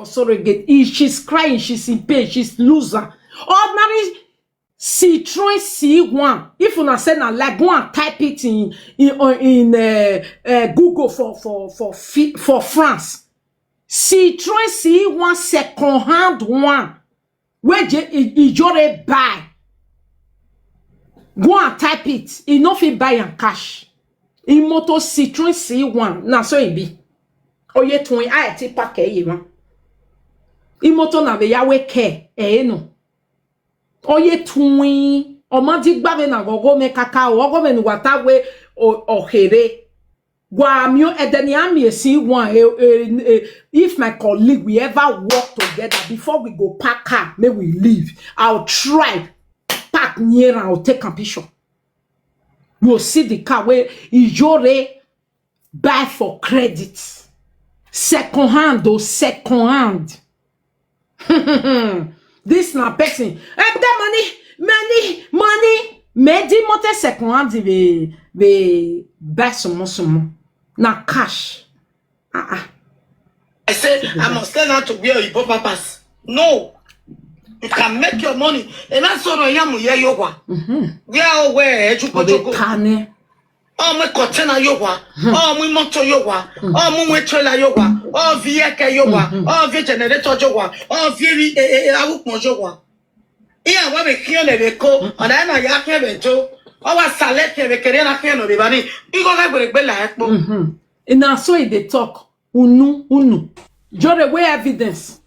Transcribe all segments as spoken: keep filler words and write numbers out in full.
Sorry again. He, she's crying, she's in pain, she's loser. Ordinary Citroen C one. If una say na like, go and type it in in uh, in uh, uh, Google for for for Fi- for France. Citroen C one second hand one. Where J- I- Ijore buy. Go and type it. He no fit buy am cash. Imoto Citroen C one. Na so e be. Oye twin I T pack e ma. Imoto na be ya we ke e no. Oye twin. Omadi gba be na gogo me kaka o. Ogo me ni wata we o ohere. Gwa mi o edeni ami esi one. Eh, eh, eh, if my colleague we ever work together before we go pack car, may we leave. I'll try pack near and I'll take a picture. You'll see the car where Ijore buy for credit. Second hand or second hand. This na person. Eh, the money, money, money. Me di motor second hand we we buy some more, some more. Na cash. Ah ah. I say I must learn how to wear Igbo papas. No. You can make your money. And that's all I am here, Yowa. We are all where, Obe tane. Ọmụ kọntena yóò wá, ọmụ mọ́tò yóò wá, ọmụ nwe trailer yóò wá, ọvi ẹkẹ yóò wá, ọvi generator yóò wá, ọvi eri awụkpọ yóò wá. Ihe a webe kí ọ na-ebe ko, ọ na na ya kí ebe jo, ọ wa sale kí ebe kere na kí ọ na-ebe bani, biko ga gbere gbe la ekpo. Na so e dey talk. Unu, unu. Jore, where evidence?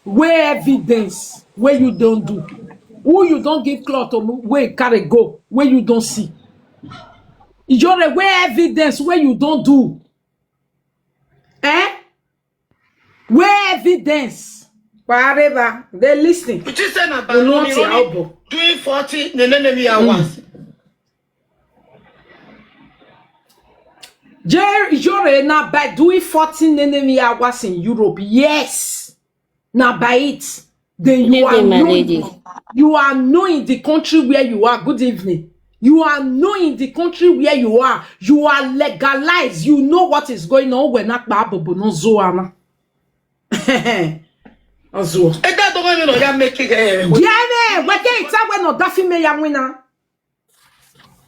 Where evidence? Where you don't do? Who you don't give cloth to where carry go? Where you don't see? Jore, where evidence? Where you don't do? Eh? Where evidence? Wherever they listen. But you say na baloni Obo. Doing forty, ne ne ne me hours. Jore, na by doing fourteen enemy hours in Europe. Yes. Now by it. Then you Good are evening, my known, lady. You are known in the country where you are. Good evening. You are known in the country where you are. You are legalized. You know what is going on. We're not Babu no Zoana. Ozuo. Ede dogo mi no ya make it. Jere, weke ita we no dafi me ya wina.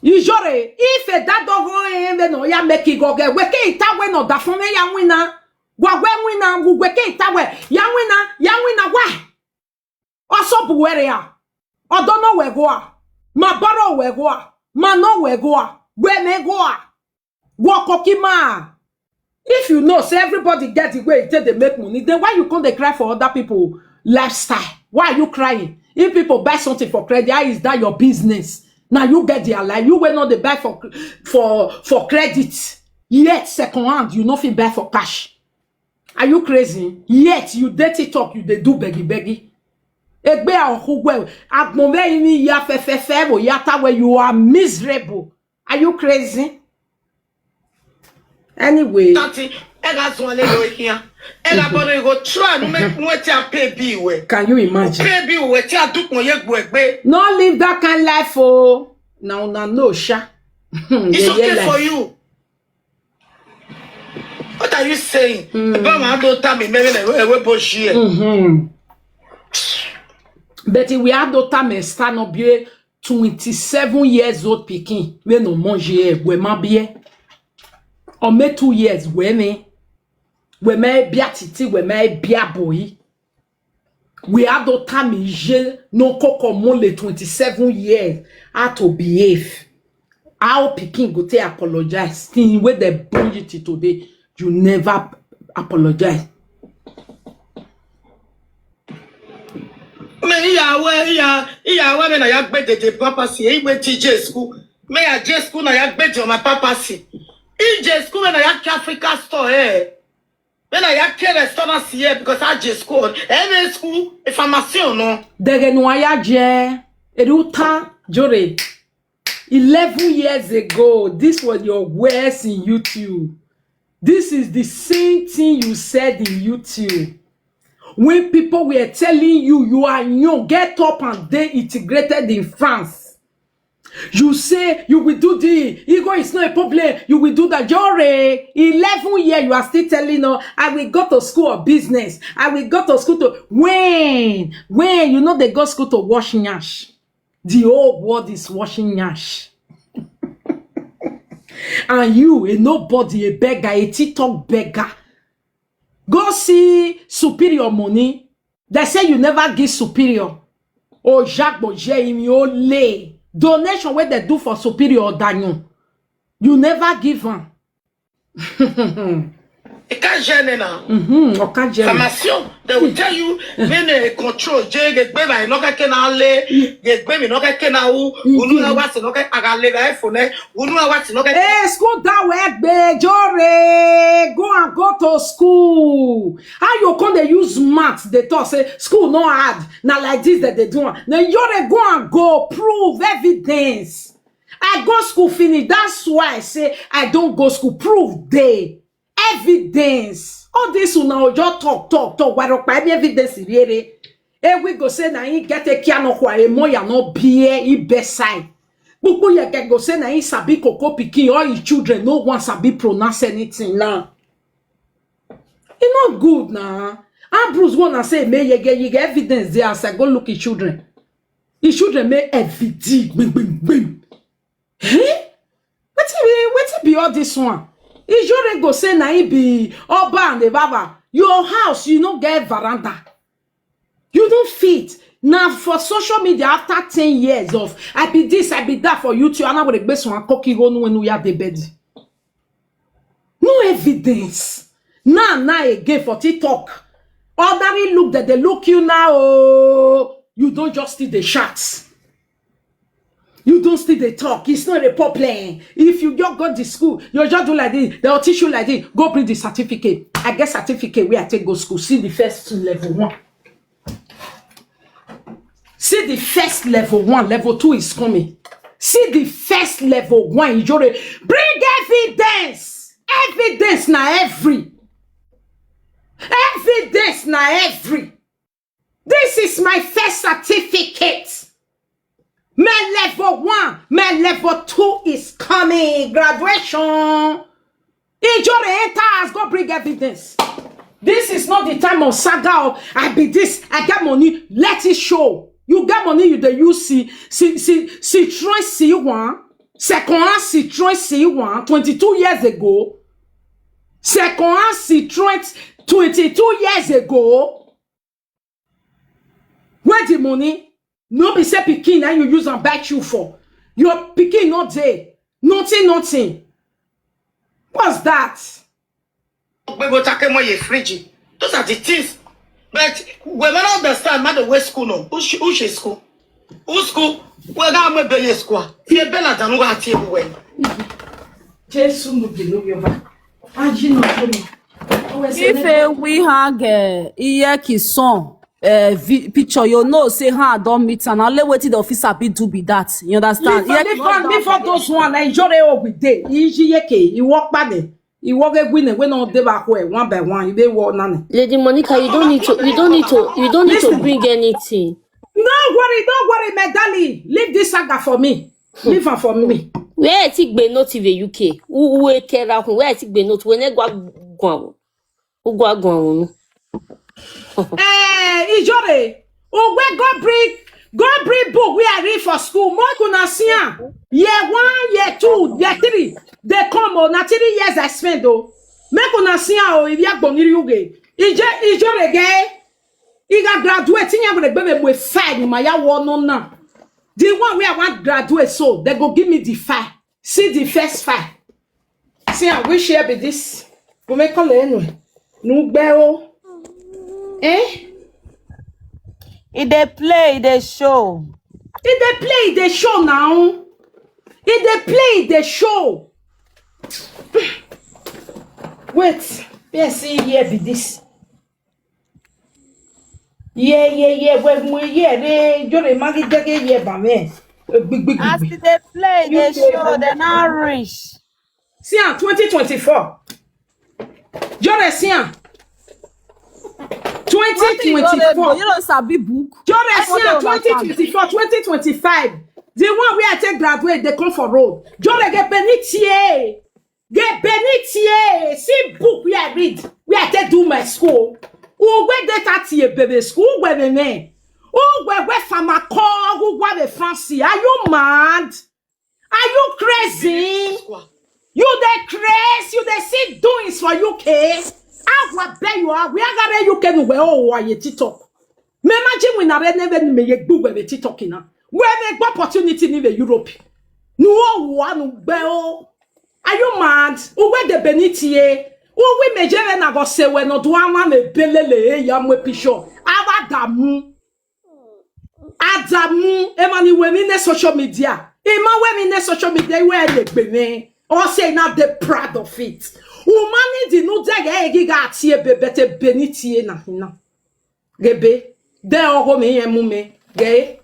Ijore, if e da dogo e me no ya make it go ge, weke ita we no dafi me ya wina. Wa we wina, wu weke ita we ya wina, ya wina wa. Oso buwere ya. Odo no we go a. Ma boro we go a. Ma no we go a. We me go a. Work okima. If you know say everybody get the way e take dey make money, then why you come dey cry for other people lifestyle? Why are you crying? If people buy something for credit, how is that your business? Now you get their life. You will not dey buy for for for credit. Yet second hand, you no fit buy for cash. Are you crazy? Yet you dey TikTok, you dey do beggy beggy. Egbe ahugwe, agbonve imi ya fefefe bo ya ta where you are miserable. Are you crazy? Anyway, Tati, ega zun ale yo here. Ega bodo go try no make we ti a pay bill we. Can you imagine? Pay bill we ti a duk mo ye gbo egbe. No live that kind life, oh. Now, now, no, sha. It's okay for you. What are you saying? Ebe ma do ta mi mere na ewe bo shie. Mm-hmm. But we have no time and stand up here. Twenty-seven years old pikin. We no monje we ma be. Or me two years we me. We me bia titi we me bia boy. We have no time je no koko mole twenty-seven years how to behave. How pikin go take apologize? Thing where they bring it to today, you never apologize. Me iya we iya iya we me na ya gbe dede papa si e gbe T J school. Me ya J school na ya gbe jo my papa si. E J school me na ya ke Africa store eh. Me na ya ke restaurant si eh because I J school. Every school a pharmacy no. Dege no aya je. Eruta jore. Eleven years ago, this was your words in YouTube. This is the same thing you said in YouTube. When people were telling you you are young, get up and dey integrated in France. You say you will do the ego is not a problem. You will do that. Jore, eleven years you are still telling us, I will go to school of business. I will go to school to when? When you know they go school to wash nyash. The whole world is washing nyash. And you, a nobody, a beggar, a TikTok beggar. Go see superior money. They say you never give superior. Oh, Jacques Boje, him you lay. Donation where they do for superior Daniel. You never give am. It can't journey now. Mm-hmm. Okajere. Formation, they will tell you when they control. Je, they gbé báyìí, no kẹ́kẹ́ náà lé. They gbé mi, no kẹ́kẹ́ náà wú. Unu na wá sí, no kẹ́kẹ́ àgàlẹ́ báyìí fún ẹ. Unu na wá sí, no kẹ́kẹ́. Hey, school that way, Jore. Go and go to school. How you come they use maths? They talk say school no hard. Now like this that they do. Now Jore go and go prove evidence. I go school finish. That's why I say I don't go school. Prove day. Evidence. All this una just talk, talk, talk. Why don't any evidence here? Eh, we go say na he get a kiano kwa a moya no beer he bedside. Pupu ye get go say na he sabi cocoa pikin all his children no one sabi pronounce anything now. E no good na. Ambrose wanna say me ye get you get evidence there as I go look his children. His children may F V D. Bim, bim, bim. Eh? Wetin be wetin be all this one? Ijore go say na he be Oba and the Baba. Your house, you no get veranda. You don't fit. Now for social media after ten years of I be this, I be that for YouTube, and I would be so and cocky go no when we are the bed. No evidence. Now, now again for TikTok. Ordinary look that they look you now. Oh, you don't just see the shots. You don't see the talk. It's not a problem. If you just go to school, you just do like this. They'll teach you like this. Go bring the certificate. I get certificate where I take go school. See the first level one. See the first level one. Level two is coming. See the first level one. Ijore, bring evidence. Evidence na every. Evidence na every. This is my first certificate. My level one, my level two is coming. Graduation. Ijore enter as go bring evidence. This is not the time of saga of I be this, I get money. Let it show. You get money, you the you see, see, see, see, try see one. Second hand see, try see one. Twenty-two years ago. Second hand see, try twenty-two years ago. Where the money? No be say pikin na you use and buy you for. Your pikin not there. Nothing, nothing. What's that? Gbogbo take mo ye fridge. Those are the things. But we may not understand, man, the way school no. Who she, who she school? Who school? We got me be school. Ye be na danu ga ti we. Jesu no be no yoba. Aji no show me. If a we hang uh, Iyeki son uh, vi- picture, you know, say her don't meet and only waiting the officer be do be that. You understand? Leave, leave, leave, leave all those one. Enjoy the whole with day. Iji yeke. He walk by there. He walk a winner. When on the back way, one by one. He dey walk none. Lady Monica, you don't need to. You don't need to. You don't need to Listen. Bring anything. No worry, don't worry, my darling. Leave this saga for me. Leave her for me. Where I think be not in the U K? Who who care? Where I think be not? When I go go who go go no. Eh, Ijore, Ogwe go bring go bring book we I read for school. Make una see am. Year one, year two, year three. They come oh, na three years I spend oh. Make una see am oh, if you go near you get. Ije Ijore get. He got graduate. He have a baby with five in my year one no now. The one where I want graduate so they go give me the five. See the first five. See, I wish here be this. Go make call anyway. No bell. Eh? If they play, they show. If they play, they show now. If they play, they show. Wait. Yes, see here be this. Yeah, yeah, yeah. When we yeah, they you're a maggie jaggy yeah, but man. Big, big, As big. they play, You they play show. for They're not rich. See, I'm twenty twenty-four. Jore, see, I'm Nothing you don't dey do. twenty twenty-four. You don't sabi book. Jore, I see, don't I'm understand. twenty twenty-four, twenty twenty-five. The one wey I take graduate, they come for road. Jore ge benitie. Ge benitie. See book wey I read, wey I take do my school. Ugwe de thirty ye baby school, ugwe me me. Ugwe we famako, ugwe we fancy. Are you mad? Are you crazy? You dey craze, you dey see doings for U K. Agwa be you are, we are gonna U K no we oh wa ye TikTok. Me imagine we na re neve ni me ye gbu we be TikTok na. We me gbo opportunity ni we Europe. Nu o wa nu gbe o. Are you mad? Uwe de benitie. Uwe me jere na go se we no do ama me belele e ya mwe pisho. Awa damu. Adamu, emani we mi ne social media. Ima we mi ne social media, we le gbe me. Or say not the proud of it. Umani di nu de ge giga ati ebe bete benitie na hina. Gebe, de ogo mi ye mu me. Ge,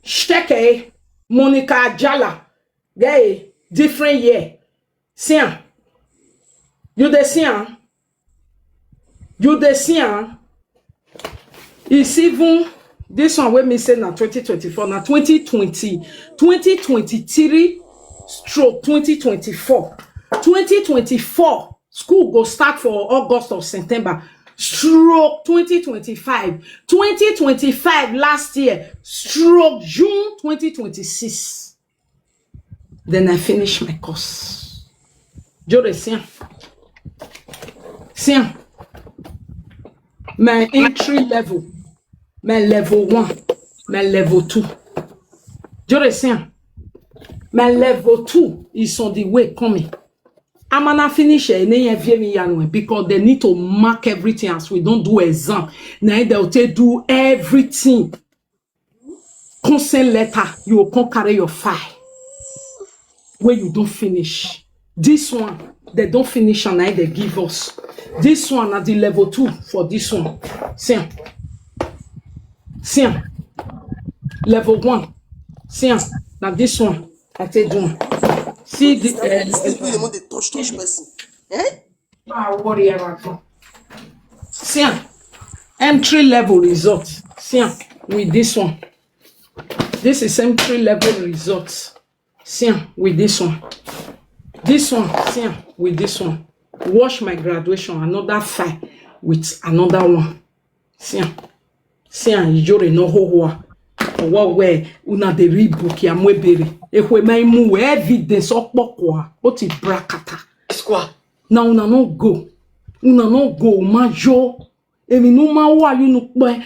Shteke, Monica Jala. Ge, different year. See am. You dey see am? You dey see am? It's even this one wey me say na twenty twenty-four, na twenty twenty, twenty twenty-three stroke twenty twenty-four. Twenty twenty-four, school go start for August or September, stroke twenty twenty-five. Twenty twenty-five last year, stroke June twenty twenty-six. Then I finish my course. Jore, see am. See am. My entry level, my level one, my level two. Jore, see am. My level two is on the way coming. I'm gonna finish it, and then you hear me, Yanwe, because they need to mark everything as we don't do exam. Now they'll take do everything. Consent letter, you will come carry your file. Where you don't finish. This one, they don't finish and now they give us. This one at the level two for this one. See am. See am. Level one. See am. Now this one, I take do am. See the, uh, This people dey want dey touch touch person. Eh? Ah, worry about am. See am. Entry level result. See am with this one. This is entry level result. See am with this one. This one, see am with this one. Watch my graduation, another file with another one. See am. See am, Ijore no ho ho. Owo we, una dey read book ya mwebere. Ekwe ma imu we evidence okpokwa. Oti brakata. Square. Na una no go. Una no go, ma yo. Emi no ma wa you no pe.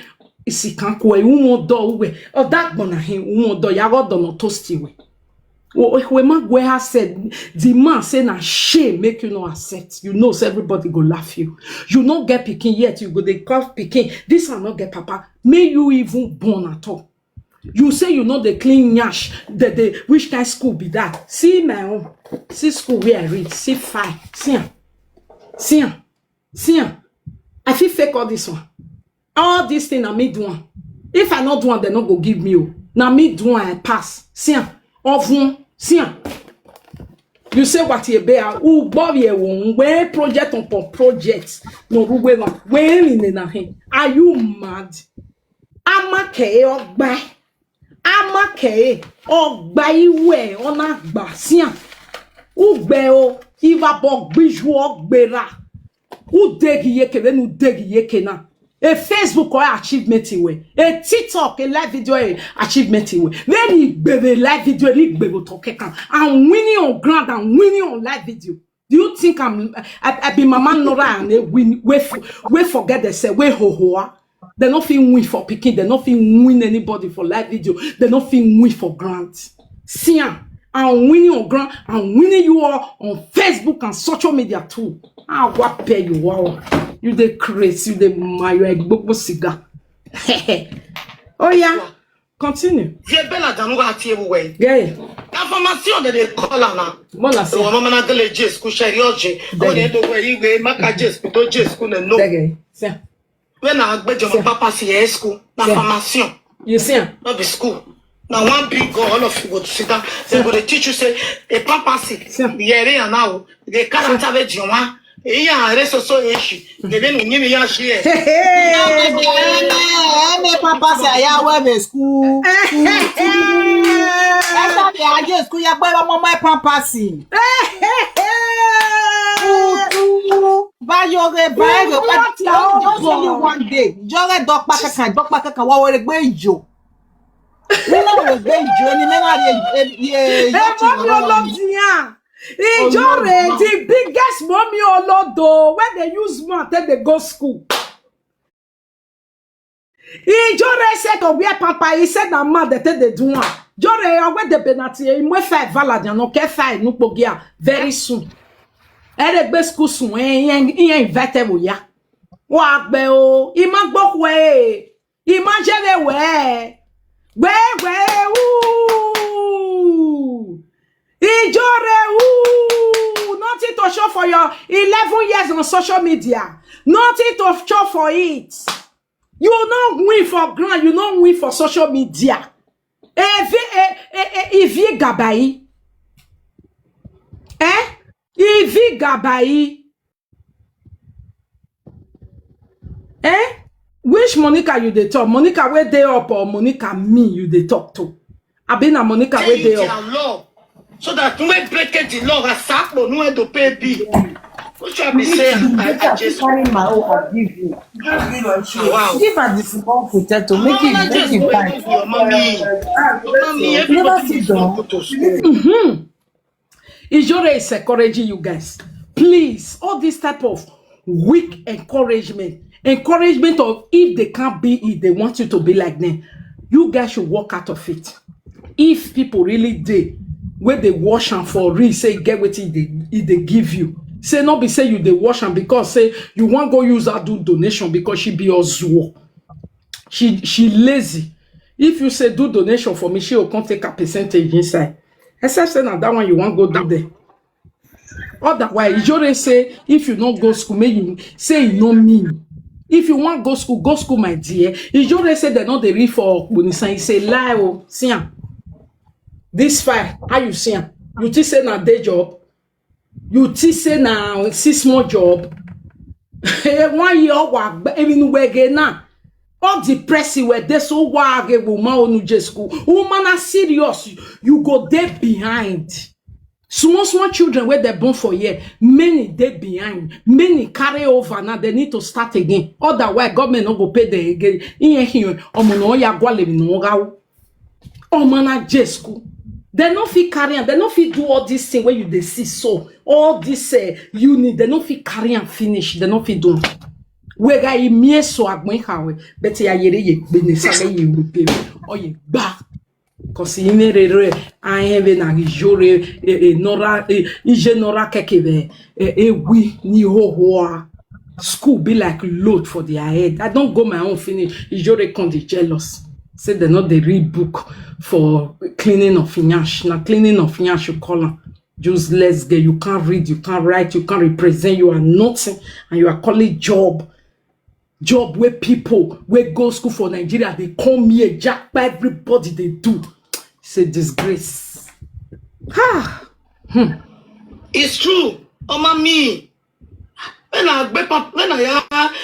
Isi kan ko e, umo do we. O da gbona hin, umo do ya go do no toast we. We ma go accept. The man say na shame make you no accept. You know say everybody go laugh you. You no get pikin yet, you go dey call pikin. This one no get papa. May you even born at all. You say you no dey clean nyash. The, the, which kind school be that? See my own. See school where I read. See fine. See am. See am. See am. I fit fake all this one. All this thing na me do am. If I no do am, they no go give me o. Na me do am, I pass. See am. Ovun. See am. You say what ye be a u gbori e won we project upon project. No ru we ma we ni na hin. Are you mad? Amake ogba. Amake ogba iwe ona gba. See am. Ugbe o, iva bo gbiju ogbera. Udegi yeke, then udegi yeke na. A Facebook or achievement iwe. A TikTok, a live video, a achievement iwe. Then he gave a live video, he gave a talk. I'm winning on ground, I'm winning on live video. Do you think I'm, I, I be Mama Nora and they win, we, f- we forget they say, we ho ho ah. They no fit win for picking, they no fit win anybody for live video, they no fit win for grant. See am, I'm winning on ground, I'm winning you all on Facebook and social media too. Ah, what pay you wow. You dey crazy, you dey my you gbogbo cigar. Oh yeah, continue. Ye bela danu ga ti ewu we. Yeah. Na formation de dey call am na. Mola So say. Mama na gele J school share your J. When they do we we maka J school do J school na no. Dege. See. When I gbé jọmọ Sir. Papa sí high school, na Sir. Formation, You see am? No be school. Na one big girl, all of you go sit down. They go dey teach you say a papacy. Sir. Yere and now the character wey you want. Iya are so so eshi. They been give me your share. Hey, hey. Eme papacy aya we be school. Ayé school ya gbé ọmọ ọmọ ẹ̀ pampers. Bayo re bayo. Just only one day. Jọrẹ dọpa kankan, dọpa kankan wa wẹrẹ gbé ìjò. Wọ́n wẹrẹ gbé ìjò ni mẹ́wàá ye ye ye. Ẹ mọ́ mi ọlọ́dìyàn. Ìjọ rẹ̀ the biggest mommy olodo wey dey use man take dey go school. Ijore say to wear pamper, he said na man dey take dey do am. Jore, your way dey penalty, he must fight valid and okay fight no pogia very soon. Ere gbe school soon, eh, he invite we ya. Wa gbe o, he ma gbo we, he ma jere we. We we ooh. Ijore ooh, nothing to show for your eleven years on social media. Nothing to show for it. You no win for ground, you no win for social media. Evi e e e ivi gabai. Eh? Ivi gabai. Eh? Which Monica you dey talk? Monica wey dey up or Monica me you dey talk to? Abi na Monica wey dey up? Law so that when break the law, Asapo no to pay bill. What should I be saying? I, I just carry my own and give you. Wow. Give her the small potato, make it make it fine. Your mommy. Your mommy, never sit down. Go to school. Ijore is encouraging you guys. Please, all this type of weak encouragement, encouragement of if they can't be it, they want you to be like them. You guys should walk out of it. If people really dey wey dey wash am for real, say e get wetin e dey e dey give you, say no be say you dey wash am because say you wan go use her do donation because she be ozuo, she she lazy. If you say do donation for me, she go come take her percentage inside, except say na that one you wan go do there. Otherwise, Ijore say if you no go school, make you say e no mean. If you wan go school, go school, my dear. Ijore say dem no dey read for Okponisan. He say lie o, see am. This file, how you see am? You think say na day job? You think say na six month job? One year wa even wege na. All the pressing were dey so wa ge woman onu je school. Woman are serious. You go dey behind. Small small children wey dem born for here, many dey behind, many carry over now, dem need to start again, otherwise government no go pay dem again. Ihe ihe ọmọ na oya gwalemi na oga o. Ọmọ na je school, dem no fit carry am, dem no fit do all this thing wey you dey see so, all this uh, unit, dem no fit carry am finish, dem no fit do am. Wega imie so agbon ihawe, but ya yere ye gbene sale ye wupere, oye gba. Because in a rere, I have an Ijore, a Nora, a Ije Nora Kekeve, a we ni ho hoa. School be like load for their head. I don't go my own finish. Ijore come the jealous. Say they not the read book for cleaning of Inyash. Now cleaning of Inyash you call them. Useless girl. You can't read, you can't write, you can't represent, you are nothing, and you are calling job. Job where people where go school for Nigeria, they come here, jackpot everybody they do. It's a disgrace. Ha! Hmm. It's true. Oh, mommy. When I gbé pap, when I ya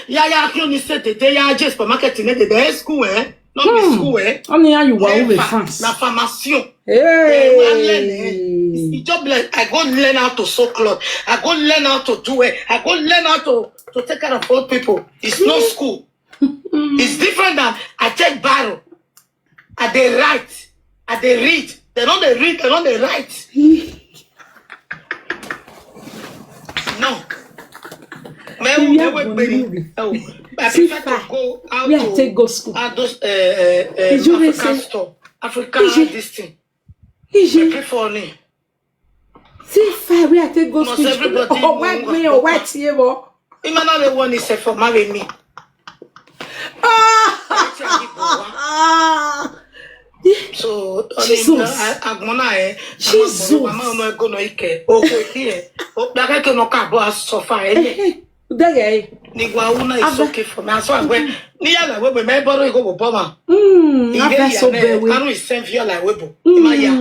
ya ya kí ni say the day ya je supermarket in the day school eh, not the school eh. Only how you were with fans. Na formation. Hey. It's just like I go learn how to sew cloth. I go learn how to do it. I go learn how to to take care of old people. It's no school. It's different than I take barrow. I dey write. I dey read. They don't they read. They don't they write. No. Me we we we. Oh, I prefer to go out. Yeah, take go school. Out those uh, uh, uh, African store, African this thing. Ije. Prefer only. See fire where I take go school. Everybody. Oh, white me, oh, white here. Imana le one is for marry me. Ah! So, Jesus. Agmona eh. Jesus. Mama no go no ike. Oko ike. O dake ke no ka bo asofa eh. Dege. Ni gwa una is okay for me. Aso agwe. Ni ya la we me boro igo bo ma. Mm. Anu is send for la we bo. Ima ya.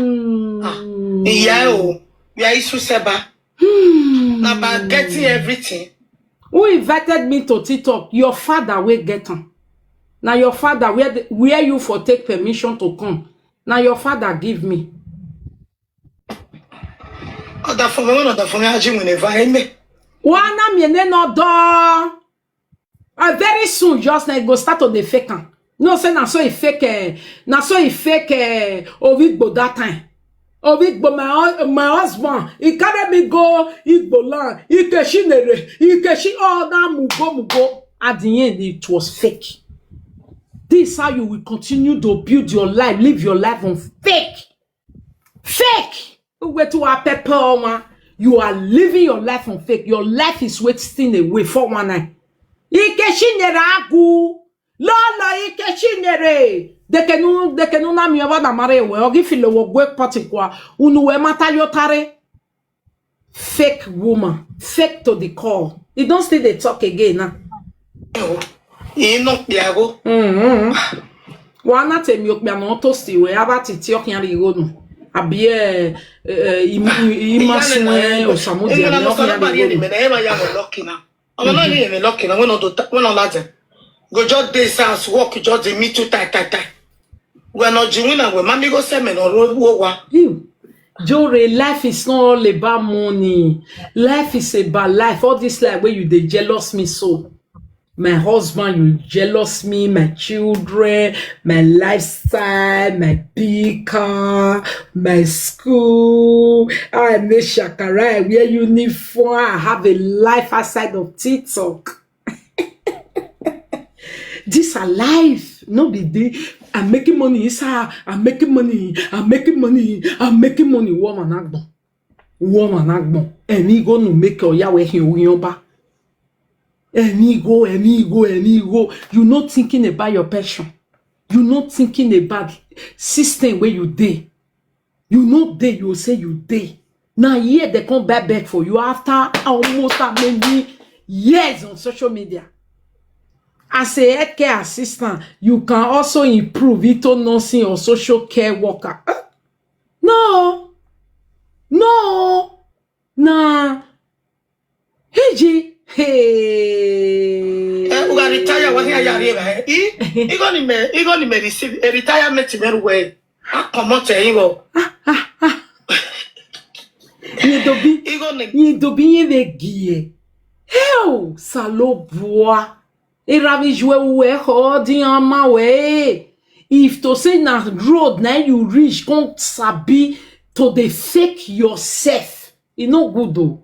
Ah. Iya o. Ya isu seba. Hmm. Na about getting everything. Who invited me to TikTok? Your father will get on. Now your father where the, where you for take permission to come? Now your father give me. That for me, one of the for me, I dream whenever I may. Wana mi ne no do. Uh, very soon, just like go start to the fake am. No say na so e fake, eh, na so e fake, eh, Ovigbo that time. Ovigbo, my hu- my husband, he carry me go Igbo land. Ikeshinere, Ikeshi, all that mugo mugo. At the end, it was fake. This is how you will continue to build your life, live your life on fake. Fake. Wait to a pepper one. You are living your life on fake. Your life is wasting away for one night. Ikeshinere agu. Lolo Ikeshinere. Dekenu dekenu na mi oba da mare we. Ogi filo wo gwe party kwa. Unu we mata yotare. Fake woman. Fake to the core. You don't still dey talk again now. Ino piago. Wana temi okpia no to si we aba titi okian ri gonu. Abi eh, eh, im- im- imasun eh, osamu di Ina ami mo sala okian ba ri ye ni gonu. me na ema ya mo lucky na. Omo na ni me lucky na. When on the when on latin. Go just dey sans work just dey meet you tight tight tight. When on jiwin na we mami go se me no ro wo wa. You, Jore, life is not all about money. Life is about life. All this life where you dey jealous me so. My husband, you jealous me, my children, my lifestyle, my big car, my school. I make shakara, I wear uniform, I have a life outside of TikTok. This a life, no be the I'm making money, sir. I'm making money, I'm making money, I'm making money. Woman agbon. Woman agbon. Emi go no make oya we hin oyan ba. Emi go, emi go, emi go. You not thinking about your passion. You not thinking about system where you dey. You know dey you say you dey. Now here they come back back for you after almost how many years on social media. As a healthcare assistant, you can also improve into nursing or social care worker. Eh? No, no, na Hiji. Hey. Eh, uga retire wa ya ya re ba. I i go ni me i go ni me receive a retirement very well. I come out e wo. Ye dobi. I go ni Ye dobi ye ve gie. Heo, salo bua. E ravi jwe uwe ho di ama we. If to say na road na you reach come sabi to dey fake yourself. E no good o.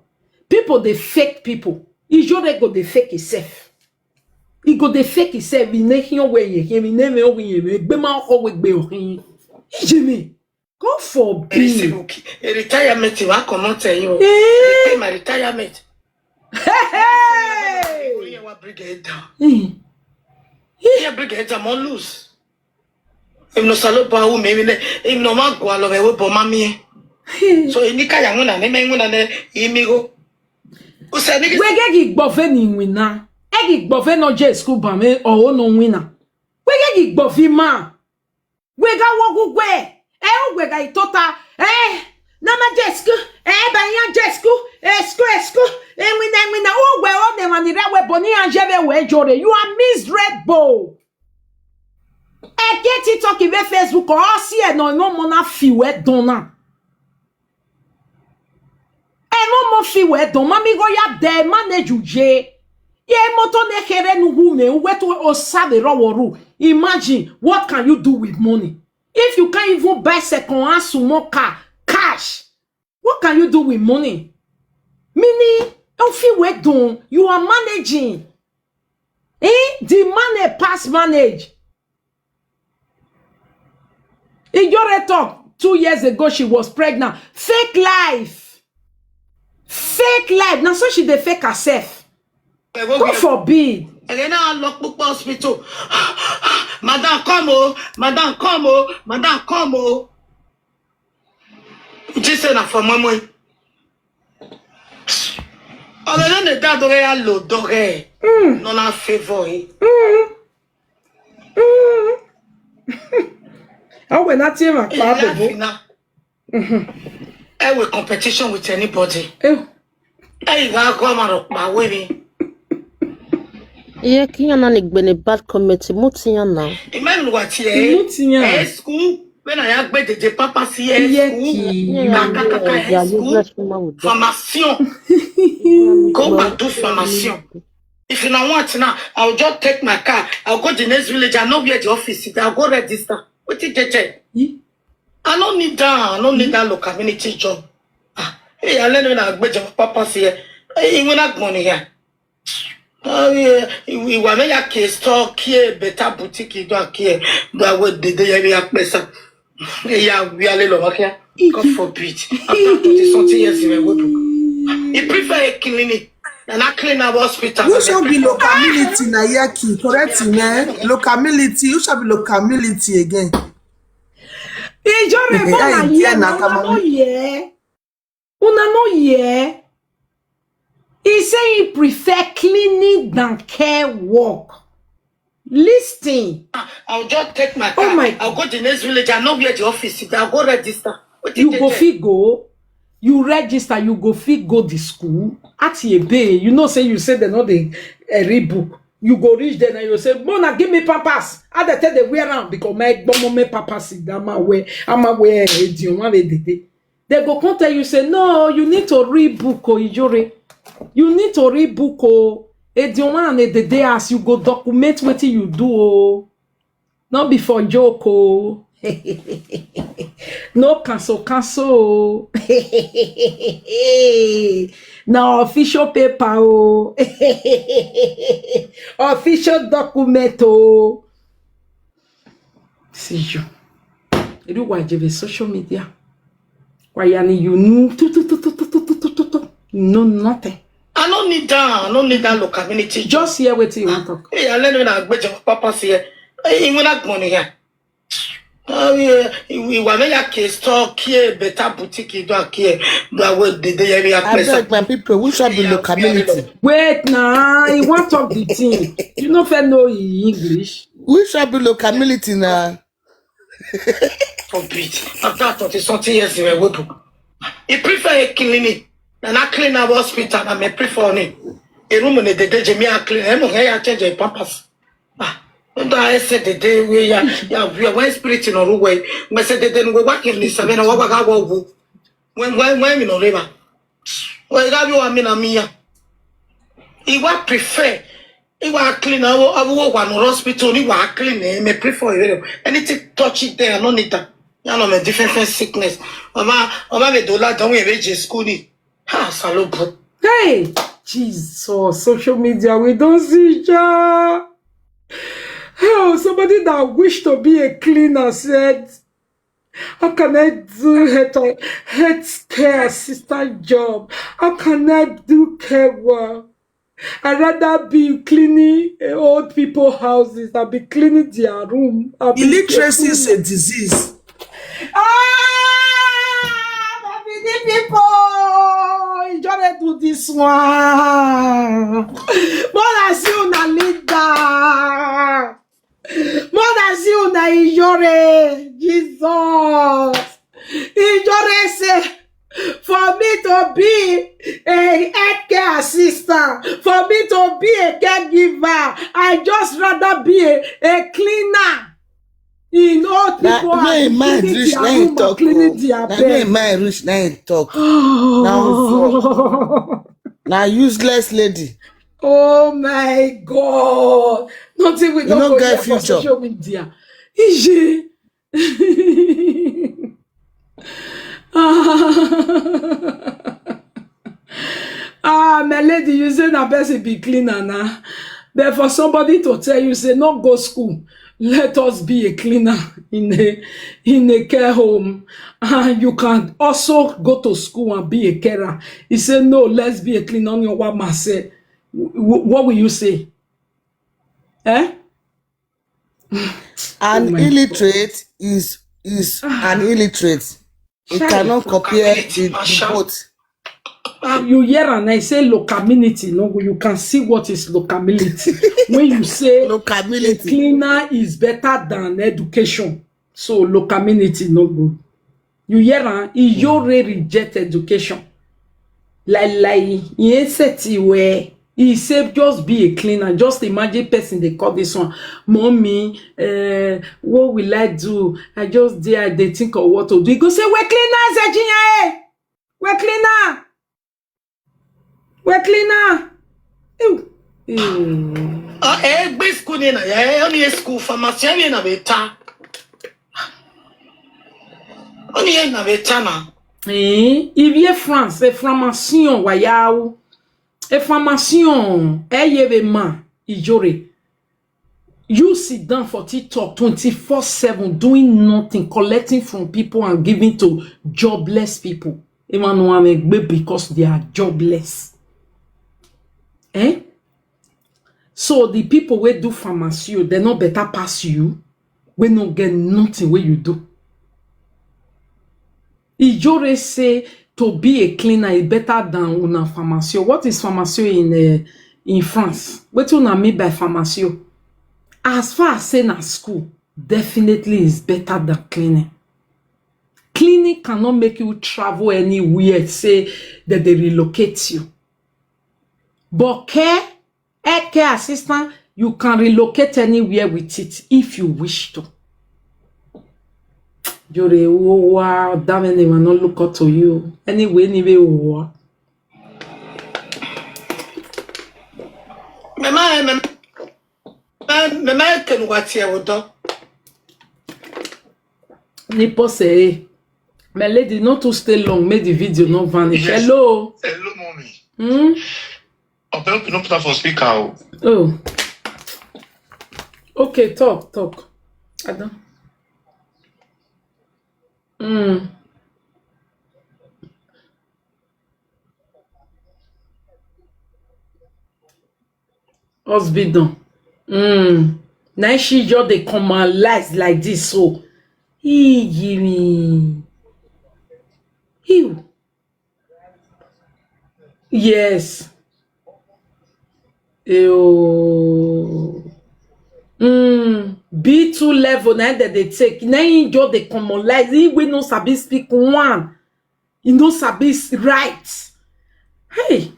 People dey fake people. Ijore go dey fake himself. E go dey fake himself. E ne hin we ye hin. E ne me o ye me. Gbe ma ho we gbe o hin. Ijimi. God forbid. A retirement wa come out e wo. Eh. Pay my retirement. Hey. Oye wa bring it down. Eh. Yeah, bring it down. Mo lose. Im no salo ba u me mi ne. Im no ma go alo we bo mami. So ini ka ya nguna ne me nguna ne imi go. U se ni Wege gi gbove ni wina. E gi gbove no je school ba me o no wina. Wege gi gbove ma. Wega wogu gwe. E o wega itota. Eh. Na ma je school. Eh, ba ya je school. Eh, school, eh, school. E wina, e wina. O we o ne ma ni re we bo ni anje be we jore. You are miserable. E ke TikTok ibe Facebook o si e no no mo na fi we don na. E no mo fi we don ma mi go ya de manage uje. Ye moto ne here nu hu me we to o sa de ro woru. Imagine what can you do with money? If you can't even buy second hand small car cash, what can you do with money? Meaning, if you were done, you are managing. Eh? The money pass manage. Ijore talk two years ago she was pregnant. Fake life. Fake life. Now so she dey fake herself. God forbid. Ege na lo pupo hospital. Madam come o, madam come o, madam come o. This na for mama. Ọ̀rọ̀ náà lè dá dọ́rẹ́ yá lò dọ́rẹ́. No na favor e. Awe na tie ma pa bebo. Ẹ wẹ̀ competition with anybody. Eh. Ẹ yìí wá gọ́ ọmọ rẹ̀ pa wé mi. Iye kiyan na ni gbene bad comment mutiyan na. Ìmẹ́rin wà tí ẹ Ìlú ti yàn. ẹ school. When I ask where the papa see here, Iye school, kì í. kakakaka Yeah, here, school, useless woman with formation. Go and do formation. If you don't want now, I'll just take my car. I'll go to the next village. I know where the office is. I'll go register. What is J J? Yìí. I don't need that. I don't need that local community job. Ah, hey, I learn when I go to papa see here. Hey, when I money here. Oh yeah, ìwà mẹ́yà kì í store kí ẹ better boutique ìjọ kí ẹ gba owó dédé yẹn bí apẹ́sà. Ìyá wí alẹ́ lọ́wọ́ kíá. God forbid. After twenty something years in a way book. He prefer a clinic than a clean up hospital. Who shall be locality na yaki? Correct me. Locality. Who shall be locality again? Ijore, Yeah, Bona, yeah, yeah, na una come no on. Hear. Una no hear. He say he prefer cleaning than care work. Listen. I'll just take my car. Oh my I'll go to the next village. I know where the office is. I'll go register. What You is go J J? fit go. You register. You go fit go the school. At a bay. You know say you say they no dey uh, read book. You go reach there and you say, "Mona, give me pampers." How they tell they wear am because my gbọmọ me pampers is that man wear. I'm a wear. They go come tell you say, "No, you need to read book, oh, Ijore. You need to read book, oh." Edionwa and Edede, as you go document wetin you do, oh. Not be for joke, oh. No cancel, cancel, oh. Na official paper, oh. Official document, oh. See you. You do what you social media. Why you need you no nothing. I don't need that. I don't need that local community job. Just hear wetin you wan talk. Hey, I learn when I go to papa see here. Hey, when I money here. Oh yeah, ìwà mẹ́yà kì í store kí ẹ better boutique ìjọ kí ẹ gba owó dédé yẹn bí apẹ́sà. Abeg, my people, who shall be locality? Wait na, he wan talk the thing. You no fit know e English. Who shall be locality na? Forbid. After twenty something years in a way book. He prefer a clinic than a clean up hospital. I may prefer on it. A room in the day, Jimmy, a clean. I'm going to change a pampers. Ah, don't I say the day we are, yeah, we are when spirit in a way. When say they didn't go back in this, I mean, what about what? When, when, when we no river. Well, that you are mean, I mean, yeah. He wa prefer. He wa clean. I will, I will go one hospital. He wa clean. Eh, me prefer you. Anything touch it there, no need that. You know, me different, different sickness. Mama, mama, me do la don't we reach school ni. Ha, salopo. Hey, Jesus, social media, we don't see ja. Oh, somebody that wish to be a cleaner said, "How can I do health, health care assistant job? How can I do care work? I'd rather be cleaning uh, old people houses than be cleaning their room." I'll be Illiteracy is careful. A disease. Ah, my Benin people, Ijore do this one. Mona see una leader. Mona see una Ijore. Jesus. Ijore say, "For me to be a healthcare assistant, for me to be a caregiver, I just rather be a, a cleaner." In old Na people no are im mind cleaning reach their na im room or talk. cleaning Oh. their Na no bed. Im mind reach na im talk. Na husband. Na useless lady. Oh my God. Nothing we You don't no go get there for future. Social media. Ije. Ah. Ah, my lady, you say na person be cleaner na. But for somebody to tell you, say, "No go school, let us be a cleaner in a in a care home." And you can also go to school and be a carer. He said, "No, let's be a cleaner." On your one man say, wh- what will you say? Eh? An Oh my illiterate is is an illiterate. It Chai. Cannot compare the, the both. You hear and I say locality. No, you can see what is locality. When you say a Locality. Cleaner is better than education. So locality no go. You hear am? Ijore reject education. Lai lai, yen seti we. He say just be a cleaner. Just imagine person dey call this one, "Mommy, eh, what will I do? I just dey, I dey think of what to do." He go say, "We're cleaners, Virginia, eh? We're cleaner. We're cleaner." Ew. Ew. Ah, eh, gbe school ni na, eh, only school pharmacy ni na beta. Only na beta na. Eh, il vient France, c'est formation, wayaou. E formation, e ye be man, Ijore. You sit down for TikTok twenty-four seven, doing nothing, collecting from people and giving to jobless people. Emmanuel Amegbe, because they are jobless. Eh? So the people wey do pharmacy, they no better pass you, wey no get nothing wey you do. Ijore say to be a cleaner is better than una pharmacy. What is pharmacy in, eh, in France? Wetin una mean by pharmacy? As far as say na school, definitely is better than cleaning. Cleaning cannot make you travel anywhere, say that they relocate you. But care, healthcare assistant, you can relocate anywhere with it if you wish to. Jore, oh, wow, that many will not look up to you. Anyway, anyway, oh, wow. Mema, mema, mema, mema, ken wati ya wodo. Nipo say, my lady, not to stay long, make the video not vanish. Yes. Hello. Hello, mommy. Hmm? I hope you no put am for speaker o. Oh. Okay, talk, talk. I don't. Mm. Husband. Mm. Now she just dey come and lies like this, so. He give me. He. Yes. Ew. Mm, B two level na that they take. Na him just dey common like he wey no sabi speak one. He no sabi s-, write. Hey.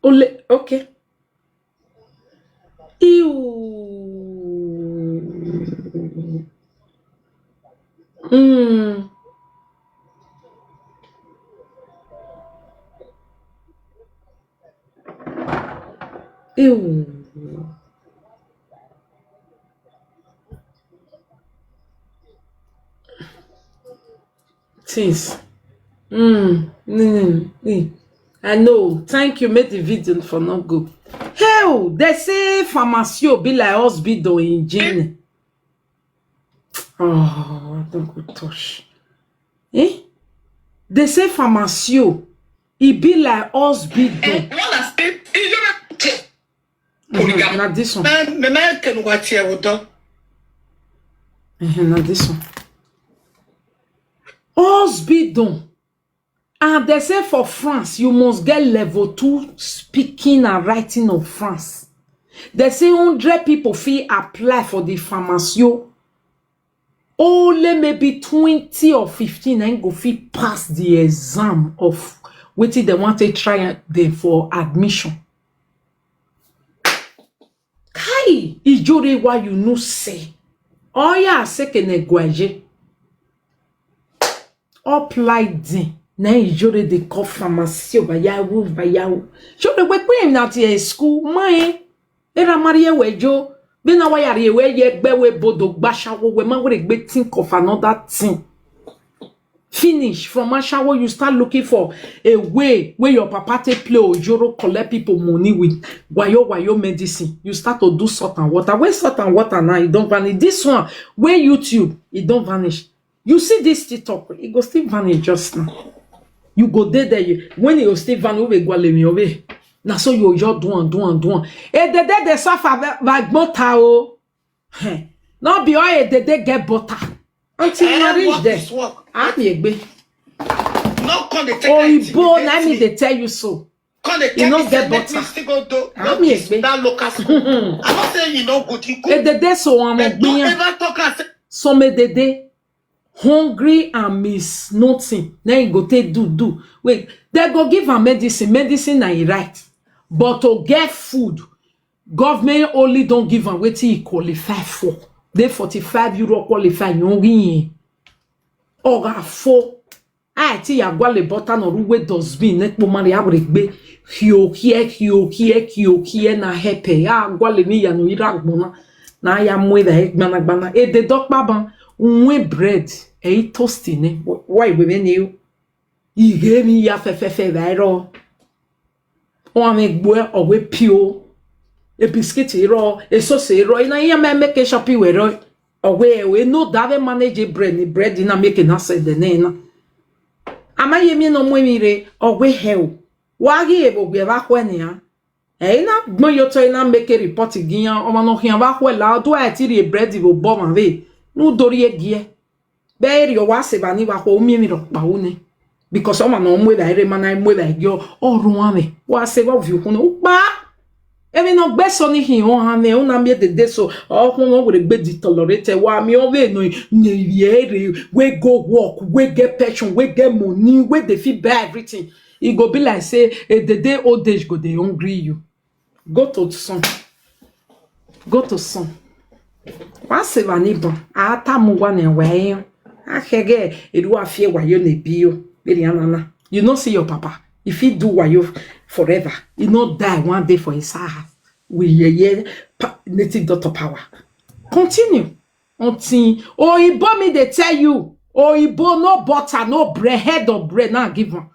Ole, okay. Ew. Mm. Ew. Things. Mm, mm, mm. I know. Thank you. Make the video for not go. Hell, they say pharmacy be like hospital in Jane. Oh, I don't go touch. Eh? They say pharmacy, e be like hospital. Eh, what I say? Mhm, na this one. Me, me, me, ken wati ya wodo. Mhm, na this one. Hospital. And they say for France, you must get level two speaking and writing of France. They say hundred people fit apply for the pharmacy. Only maybe twenty or fifteen na go fit pass the exam of wetin they want to try them for admission. Kai, Ijore, why you no say? Oya, seke ne gwaje. Upline, na Ijore dey call pharmacy, bayawu, bayawu. Show the way we na ti school, my. Era Maria wejo. Be na why are we ye gbe we bodo gbashawo we ma we gbe think of another thing. Finish from ashawo, you start looking for a way where your papa take play ojoro, collect people money with wayo wayo medicine. You start to do salt and water. When salt and water now, e don vanish. This one, where YouTube, e don vanish. You see this TikTok, e go still vanish just now. You go there, there. You, when you still vanish, we go let me away. Now so you just do and do and do and. Eh, they, they, they suffer by, by butter, oh. Heh. No be all a dey dey get butter. Until you reach there, I'm egbe. No come dey take oyibo na me dey tell you so. Come dey tell me say make me still go do that local school. I'm not saying you no good, you good. Edede so wọn mọ gbiyan. But don't ever talk and say some edede. hungry and miss nothing, then he go take do do. Wait, they go give am medicine. Medicine na e right, but to get food, government only don give am wetin he qualify for. Dey forty-five euro qualify, yan yin. Oga fo. Ai ti ya gwale bota no ruwe dustbin ne po mari awre gbe. Hio kie, hio kie, hio kie na hepe. Ya gwale ni ya no ira gbona. Na ya mwe da e gbana gbana. E de dokpa ban. Unwe bread. E toast ne. Why we ne you? Ige mi ya fe fe fe da ro. Wan me gbo e owe pio. E biscuit ro, e sauce ro. Ina ya me make shop we ro. Owe e we no da we manage bread ni bread na make na se de ne na. Ama ye mi no mwe mi re owe he o. Wa gi e bo gbe ba kwe ni a. E ina gbon yo to ina make report gi yan o ma no hian ba kwe la do a ti ri bread bo bo ma ve. Nu dori e gi e. Be ri o wa se ba ni ba ko mi mi ro pa u ni. Because o ma no mwe ba ere ma na mwe ba gi o ru wan me. Wa se ba vi ku no pa. Emi no gbe so ni hin o ha me o na mi de de so. O kun o gbe di tolerate wa mi o ve no ne yere we go work, we get pension, we get money, we dey fit buy everything. E go be like say a day day old age go dey hungry you. Go to son. Go to son. Wa se va ni bon. A ta mu wa ne we. A hege e do afie wa yo ne bi yo. Be ri anana. You no see your papa. If he do wa yo forever, he no die one day for his house. We ye ye pa, native daughter power. Continue. Until Oyibo me dey tell you, Oyibo no butter, no bread, head of bread now give am.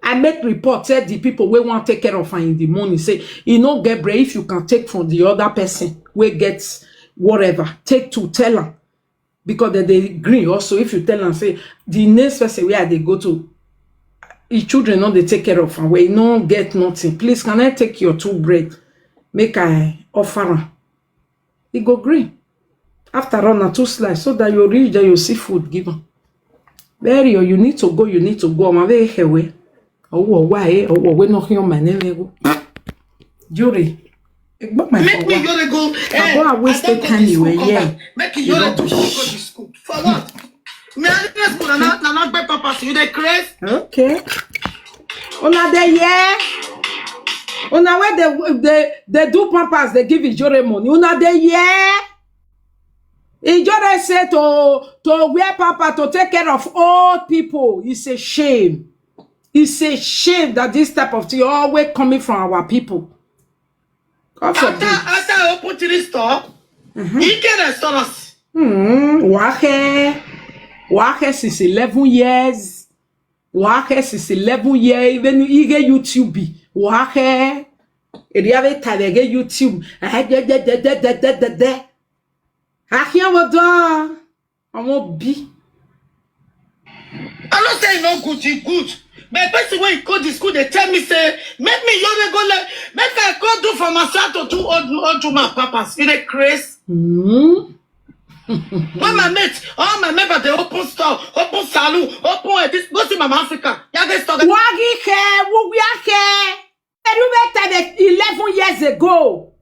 I make report, tell the people wey wan take care of am in the morning, say e no get bread. If you can take from the other person wey get whatever, take two, tell am. Because dem dey gree also, if you tell am say the next person wey I dey go to, his children no dey take care of am well, e no get nothing, please can I take your two bread make I offer am? E go gree. After all, na two slice, so that you reach there, you see food give am. Very, you need to go, you need to go. Ma ve hewe. Owo wa e, owo we no hion my name go. Jure. Egbo my Make me power. Yore go. Eh, Abo a waste I don't go time to you school, were come here. Back. Make you You yore to rubbish. Go to school. For what? Me I didn't school and not not get pampers. You dey craze? Okay. Una dey hear? Una wey dey dey dey do pampers dey give Ijore money. Una dey hear? Ijore say to to wear pamper to take care of old people. It's a shame. It's a shame that this type of thing always coming from our people. God After forbid. After I open three store, he can restaurants. Hmm. Wahe. Wahe since eleven years. Wahe since eleven years. Even ige YouTube. Wahe. Eriave tavege YouTube. Ah, de, de, de, de, de, de, de, de. Ahian wodo. Àwọn bí. I no say e no good, e good. But person wey go the school dey tell me say make me yore go le make I go do for Masra to do old old woman pampers. You dey craze? Mm. When my mate, all my members dey open store, open salon, open uh, this, go see Mama Africa. Ya get store. Wagi ke, wuya ke. Erume tebe eleven years ago.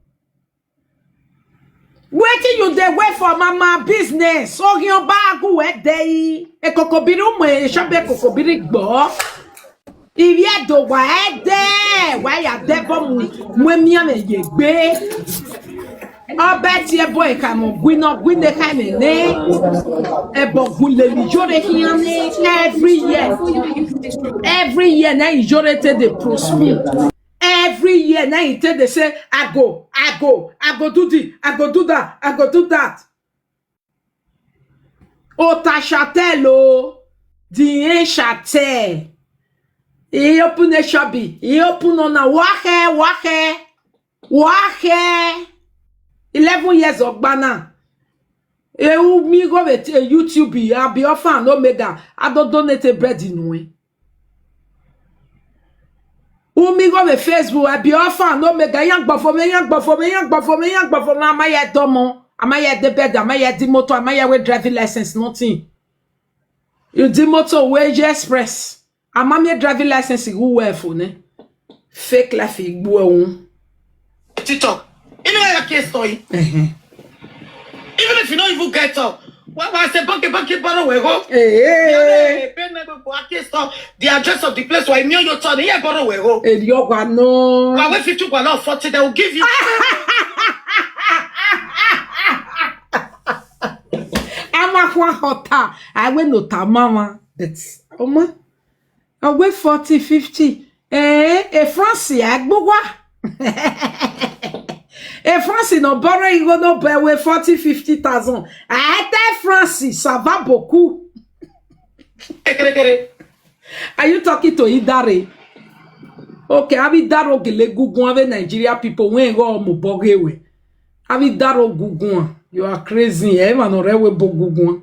Wetin you dey wait for mama business? Ohin oba agu we dey. Ekokobiri umu eshobe kokobiri gbo. Ivi edo wa ede. Wa ya de bo mu. Mu emi ame ye gbe. Obe ti ebo e ka mo gwi no gwi ne ka me ne. Ebo gun le mi jore hian ne every year. Every year na Ijore take dey prosper. Every year na he take dey say, I go, I go, I go do this, I go do that, I go do that. Ota Chatel o, the ain Chatel. He open a shop, he open on a wahe, wahe, wahe. Eleven years of bana. E u mi go with a YouTube, I be offer and omega. I don't donate a bread in way. Umi go be Facebook, I be offer, no make a young buffo, me young buffo, me young buffo, me young buffo, na my head domo, am I at the bed, am I at the motor, am I with driving license, nothing. You the motor wage express. Am I me driving license who wear for ne? Fake life igbo. TikTok. You know your case story. Uh-huh. Even if you don't even get up, Why, why say bank, bank, borrow we go? Hey, Pay me go back here, so the address of the place where me you turn here borrow we go. Eri ọgwa no. Why we fit to go now forty? They will give you. Amakwa hota. I went no tamama. But Oma, I wait forty, fifty. Eh, e France agbogwa. E France no borrow, you go no buy we forty, fifty thousand. I tell France, ça va beaucoup. Kere, kere. Are you talking to Idare? Okay, abi daro gele gugun ave Nigeria people when go mo bogewe. Abi daro gugun. You are crazy. Eh, man, ore we bo gugun.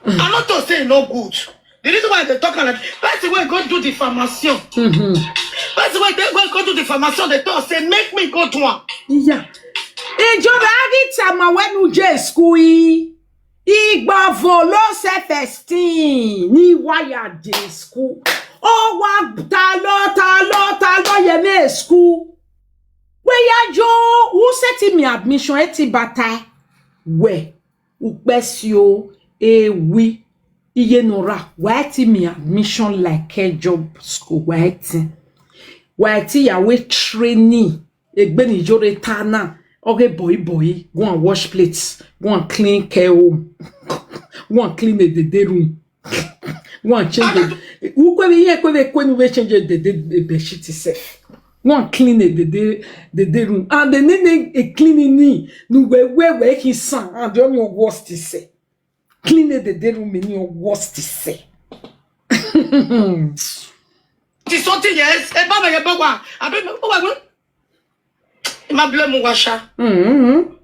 I'm not to say no good. The reason why they talk like person wey go do diffamation. Person wey dey go go do diffamation, they talk say make me go do am. Yeah. Ìjọba Aditama wenu je school yi. Igba volo self esteem ni waya je school. O wa ta lo, ta lo, ta lo ye me school. We ya jo, who set me admission eti bata? We, ukpesio, ewi, iye nora. Why ti me admission like a job school? Why ti? Why ti ya we training? Egbe ni jore tana. Okay, boy, boy, go and wash plates, go and clean care home, go and clean the, the day room, go and change it. Who kwe ye kwe kwe we change the, the, the bed sheet itself. Go and clean the, the, the, the day room. And the nene a cleaning ni. No we we we his son and the only worst is say. Clean the, the day room in your worst is say. Ti something yes. E ba me ye ba wa. Abi me o wa we. Ma blame washa. Mm-hmm.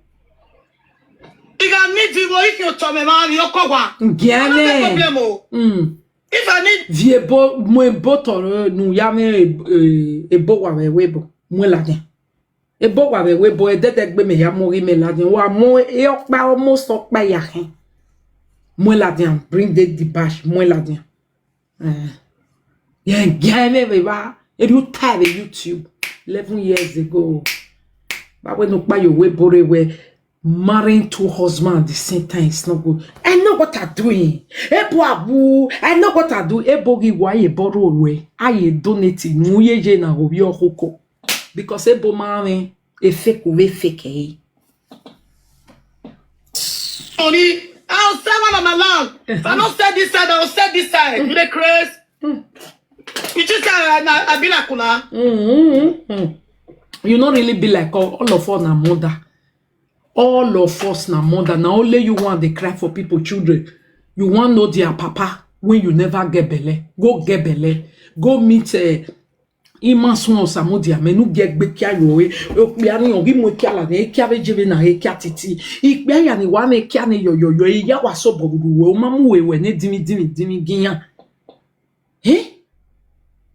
Iga mi di wo iki o to me ma mi oko wa. Ngiane. Problem o. Mm. If I need Vie bo mo bo to nu ya me e bo wa we we bo. Mo la den. E bo wa we we bo e dede gbe me ya mo ri me la den. Wa mo e o pa o mo so pa ya hen. Mo la den, bring the, the bash, mo la den. Eh. Yeah, yeah, me we ba. If you type a YouTube eleven years ago, but when no pa your way bore we marrying two husbands at the same time, it's not good. I know what I'm doing. Ebo abu, I know what I do. Ebo gi wa ye borrow we. I ye donate nu ye je na ho yo hoko. Because ebo marrying e fake we fake eh. Money. I'll sell one of my land. If I don't sell this side, I'll sell this side. You dey craze. You just say I, I, I be like una. Mm-hmm. You not really be like all, all of us na mother. All of us na mother. Now only you want they cry for people children. You want know their papa when you never get belle. Go get belle. Go meet uh, Ima sun osamu dia menu get gbe kia yo e. O pe ani o bi mo kia la ne kia ve jebe na e kia titi. Ipe aya ni wa me kia ne yo yo yo e ya wa so bogudu we o ma mu we we ne dimi dimi dimi giyan. Eh?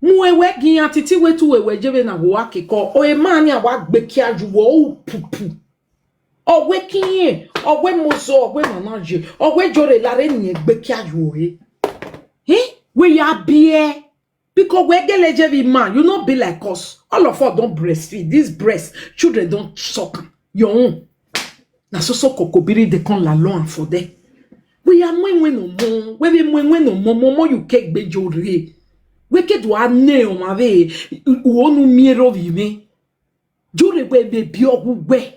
Mu we we giyan titi we tu we we jebe na wo akiko. O e ma ni awa gbe kia ju wo o pupu. Owe kiye, owe mozo, owe manaje, owe jore lare ni egbe kia yo e. Eh? We ya bie. Because we get leje be man, you not be like us. All of us don't breastfeed. This breast, children don't suck. Your own. Na so so kokobiri they come la long for there. We are mwen mwen no more. We be mwen mwen no more. More more you cake be jore. We ke do a ne o ma ve. U onu miero vi me. Jure we be bi ogu we.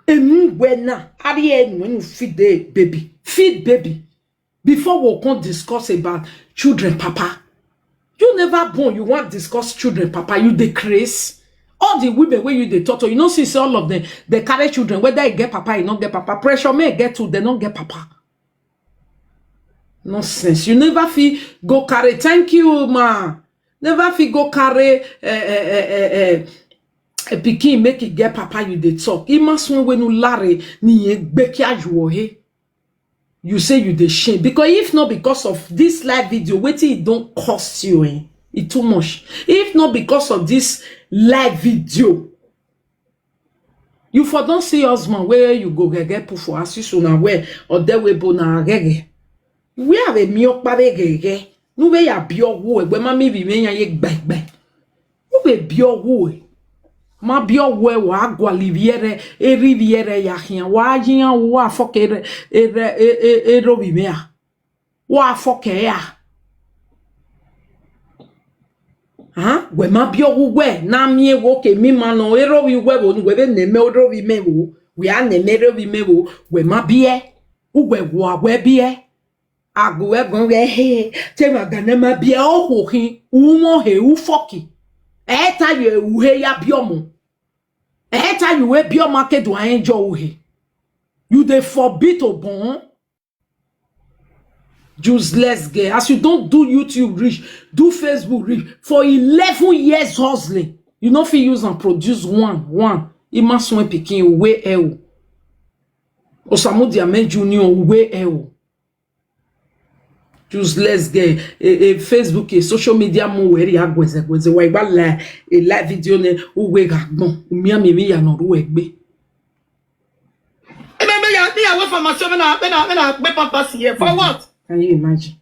Enu we na. Ari enu enu feed the baby. Feed baby. Before we come discuss about children, papa. You never born, you want discuss children, papa. You dey craze. All the women where you dey talk to, you know, since all of them, they carry children, whether they get papa, you not get papa. Pressure may get to, they not get papa. Nonsense. You never feel go carry. Thank you, ma. Never feel go carry eh, eh, eh, eh, eh, a pikin make it get papa you dey talk. He must when when you lare ni ye gbe kia you he. You say you dey shame because if not because of this live video, waiting it don't cost you eh. It too much. If not because of this live video, you for don't see husband where you go gege put for assist una where or there we bo na gege. We have a mio pare gege. No way a bio wo we ma mi bi me yan ye gbegbe. Wo we bio wo. Ma bi owe wa gwali viere, eri viere ya hian. Wa yian wa foke ere, ere, e, e, ero vimea. Wa foke ya. Ha? We ma bi owu we, na mi e wo ke mi ma no, ero vi we wo, we ve ne me ero vi me wo. We a ne me ero vi me wo. We ma bi e. U we wa we bi e. Agu we gon we he. Te ma ga ne ma bi e o ho hin. U mo he u foki. E ta yo e u he ya bi omo. E ta yo e bi omo ke do a enjoy u he. You dey forbid to born. Useless girl. As you don't do YouTube reach, do Facebook reach. For eleven years hustling, you no fit use and produce one, one. Ima swen pikin we e o. Osamu Diame Junior we e o. Useless girl. A, a Facebook, a social media mo weri agweze gweze. Wa igba la, a live video ne uwe gagbon. Umi ami mi ya no ru egbe. Ebe me ya me ya we for my seven na me na me na gbe pampers here for what? Can you imagine?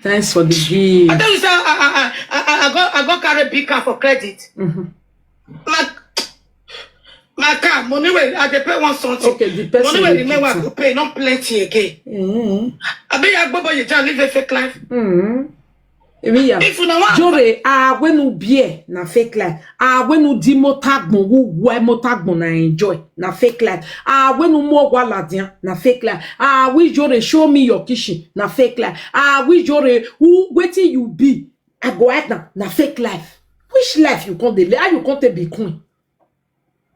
Thanks for the gift. I tell you say I I I I, I go I go carry big car for credit. Mhm. Like my car money wey I dey pay one something. Okay, the person Money wey wey give remain wey I to- go pay no plenty again. Mm. Abi ya gbogbo you just live a fake life. Mm. Emi ya. If una wan Jore, awenu bie na fake life. Awenu di motagbon wu we motagbon na enjoy na fake life. Awenu mo wa ladian na fake life. Awi Jore, show me your kitchen na fake life. Awi Jore, who wetin you be? I go act na na fake life. Which life you come dey live? How you come take be queen?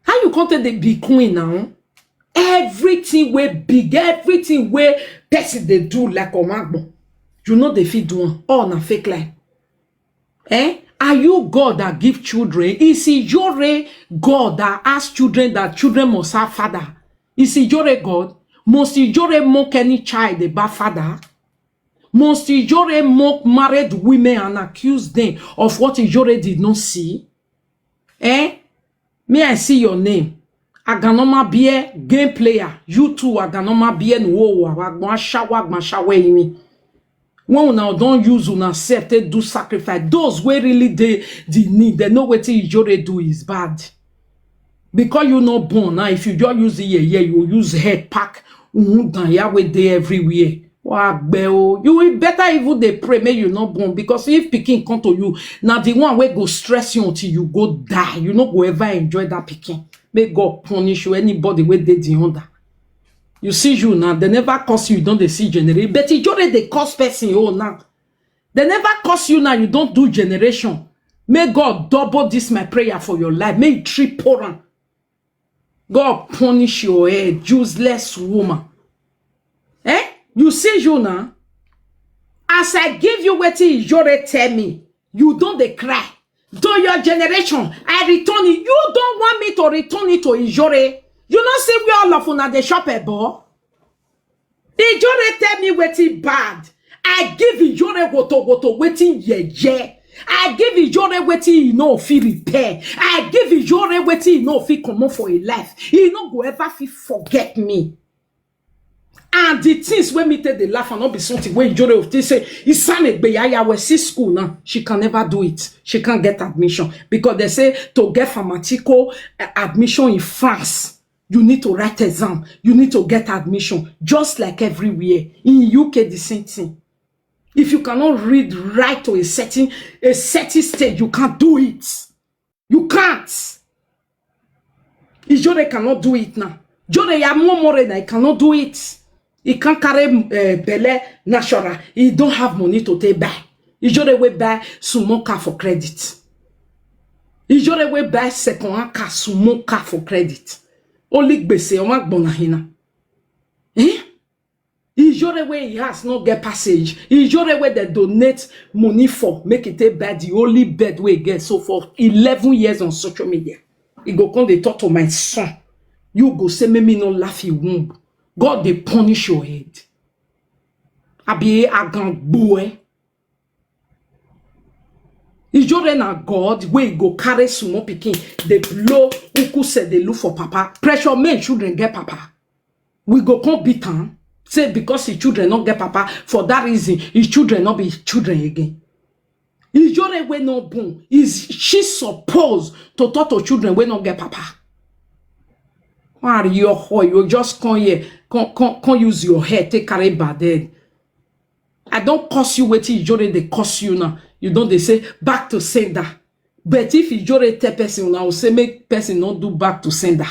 How you come take dey be queen now? Everything wey big, everything wey person dey do like omagbon, you no dey fit do am. All na fake life. Eh? Are you God that give children? Is Ijore God that ask children that children must have father? Is Ijore God? Must Ijore mock any child about father? Must Ijore mock married women and accuse them of what Ijore did not see? Eh? May I see your name? Aganoma Beer game player. You too, Aganoma Beer no wo wa gba shawa gba shawa imi. When una don use una self take do sacrifice, those wey really dey the need, they know wetin Ijore do is bad. Because you no born now, if you just use it, yeah, yeah, you use head pack, uhun dan ya wey dey everywhere. Wa gbe o. You will better even dey pray make you no born, because if pikin come to you, na the one wey go stress you until you go die. You no go ever enjoy that pikin. May God punish you, anybody wey dey the under. You see you now, they never curse you, you don dey see generation. But Ijore dey curse person oh now. They never curse you now, you don do generation. May God double this my prayer for your life. May you triple am. God punish your head, useless woman. Eh? You see you now? As I give you wetin Ijore tell me, you don dey cry. Though your generation, I return it. You don't want me to return it to Ijore. You no see where all of una dey shop ebo? Ijore tell me wetin bad. I give Ijore woto woto wetin yeye. I give Ijore wetin he no fit repair. I give Ijore wetin he no fit comot for him life. He no go ever fit forget me. And the things wey me take dey laugh and no be something wey Ijore of think say Isane Gbeyayawe see school now. She can never do it. She can't get admission because they say to get pharmaceutical uh, admission in France, you need to write exam. You need to get admission, just like everywhere. In U K, the same thing. If you cannot read right to a certain a certain stage, you can't do it. You can't. Ijore cannot do it now. Jore ya more more na he cannot do it. He can't carry uh, belle natural. He don't have money to take buy. Ijore will buy small car for credit. Ijore will buy second hand car, small car for credit. Only gbese, omagbon na hina. Eh? Ijore wey he has no get passage. Ijore wey they donate money for, make it take buy the only bed wey he get. So for eleven years on social media, he go come dey talk to my son. You go say make me no laugh him womb. God dey punish your head. Abi agan gbo eh. Ijore na God wey go carry small pikin dey blow ukuse dey look for papa. Pressure men children get papa. We go come beat am say because his children no get papa, for that reason his children no be his children again. Ijore wey no born, is she suppose to talk to children wey no get papa? Why are you, you just come here, come, come, come use your head, take carry bad head. I don't curse you, wetin Ijore dey curse you now. You don't dey say back to sender. But if Ijore tell person, I will say make person not do back to sender.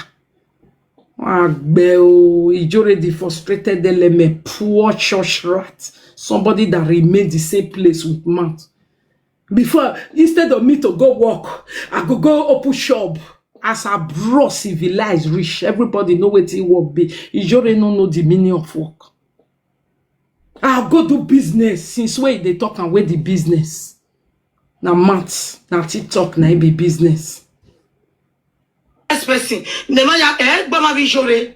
Agbe o, Ijore the frustrated element, poor church rat, somebody that remain the same place with mouth. Before, instead of me to go work, I go go open shop. As I bro civilized rich, everybody know wetin work be. Ijore no know the meaning of work. I go do business since wey they talk and where the business. Na mat, na TikTok, na e be business. Next person, Nemaya, eh, Gbama Vijore.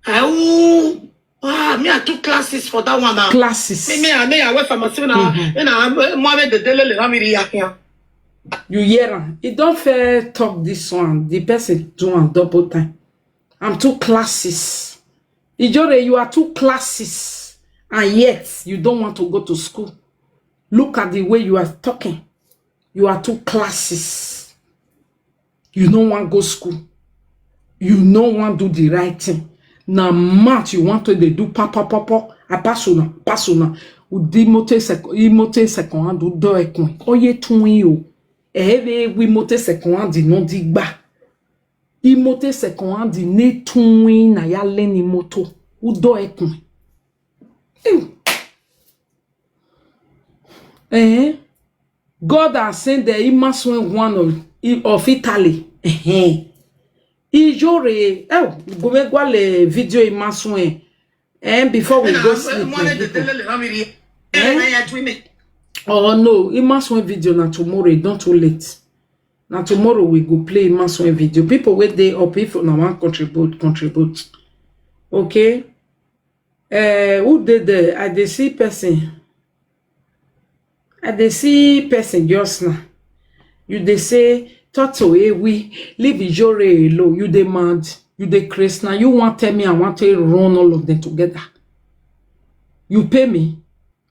Eh, ooh. Ah, me, I took classes for that one now. Classes. Me, me, I, me, I went pharmacy now. Mm-hmm. And I, Mohammed the Dele, let me react here. You hear am? He don't fair talk this one. The person do am double time. I'm two classes. Ijore, you are two classes. And yet, you don't want to go to school. Look at the way you are talking. You are two classes. You no wan go school. You no wan do the right thing. Na math you want to dey do, papa, papa. I pass una, pass una. Udi mote sek-, imote second hand, udo ekun. Oye tun yo. Eve wi mote second hand no di gba. Imote second hand ne tun na ya leni moto. Udo ekun. Ew. Eh? God has sent the Imasuen one of, of Italy. Eh. Ijore, eh, go make one video Imasuen. Eh, before we go sleep, my people. Eh? Oh no, Imasuen video na tomorrow, e don too late. Na tomorrow we go play Imasuen video. People wey dey up, if una wan contribute, contribute. Okay? Eh, who dey there? I dey see person. I dey see person just now. You dey say, "Toto Ewi, leave Ijore alone." You dey mad. You dey craze now. You wan tell me I want to run all of them together? You pay me?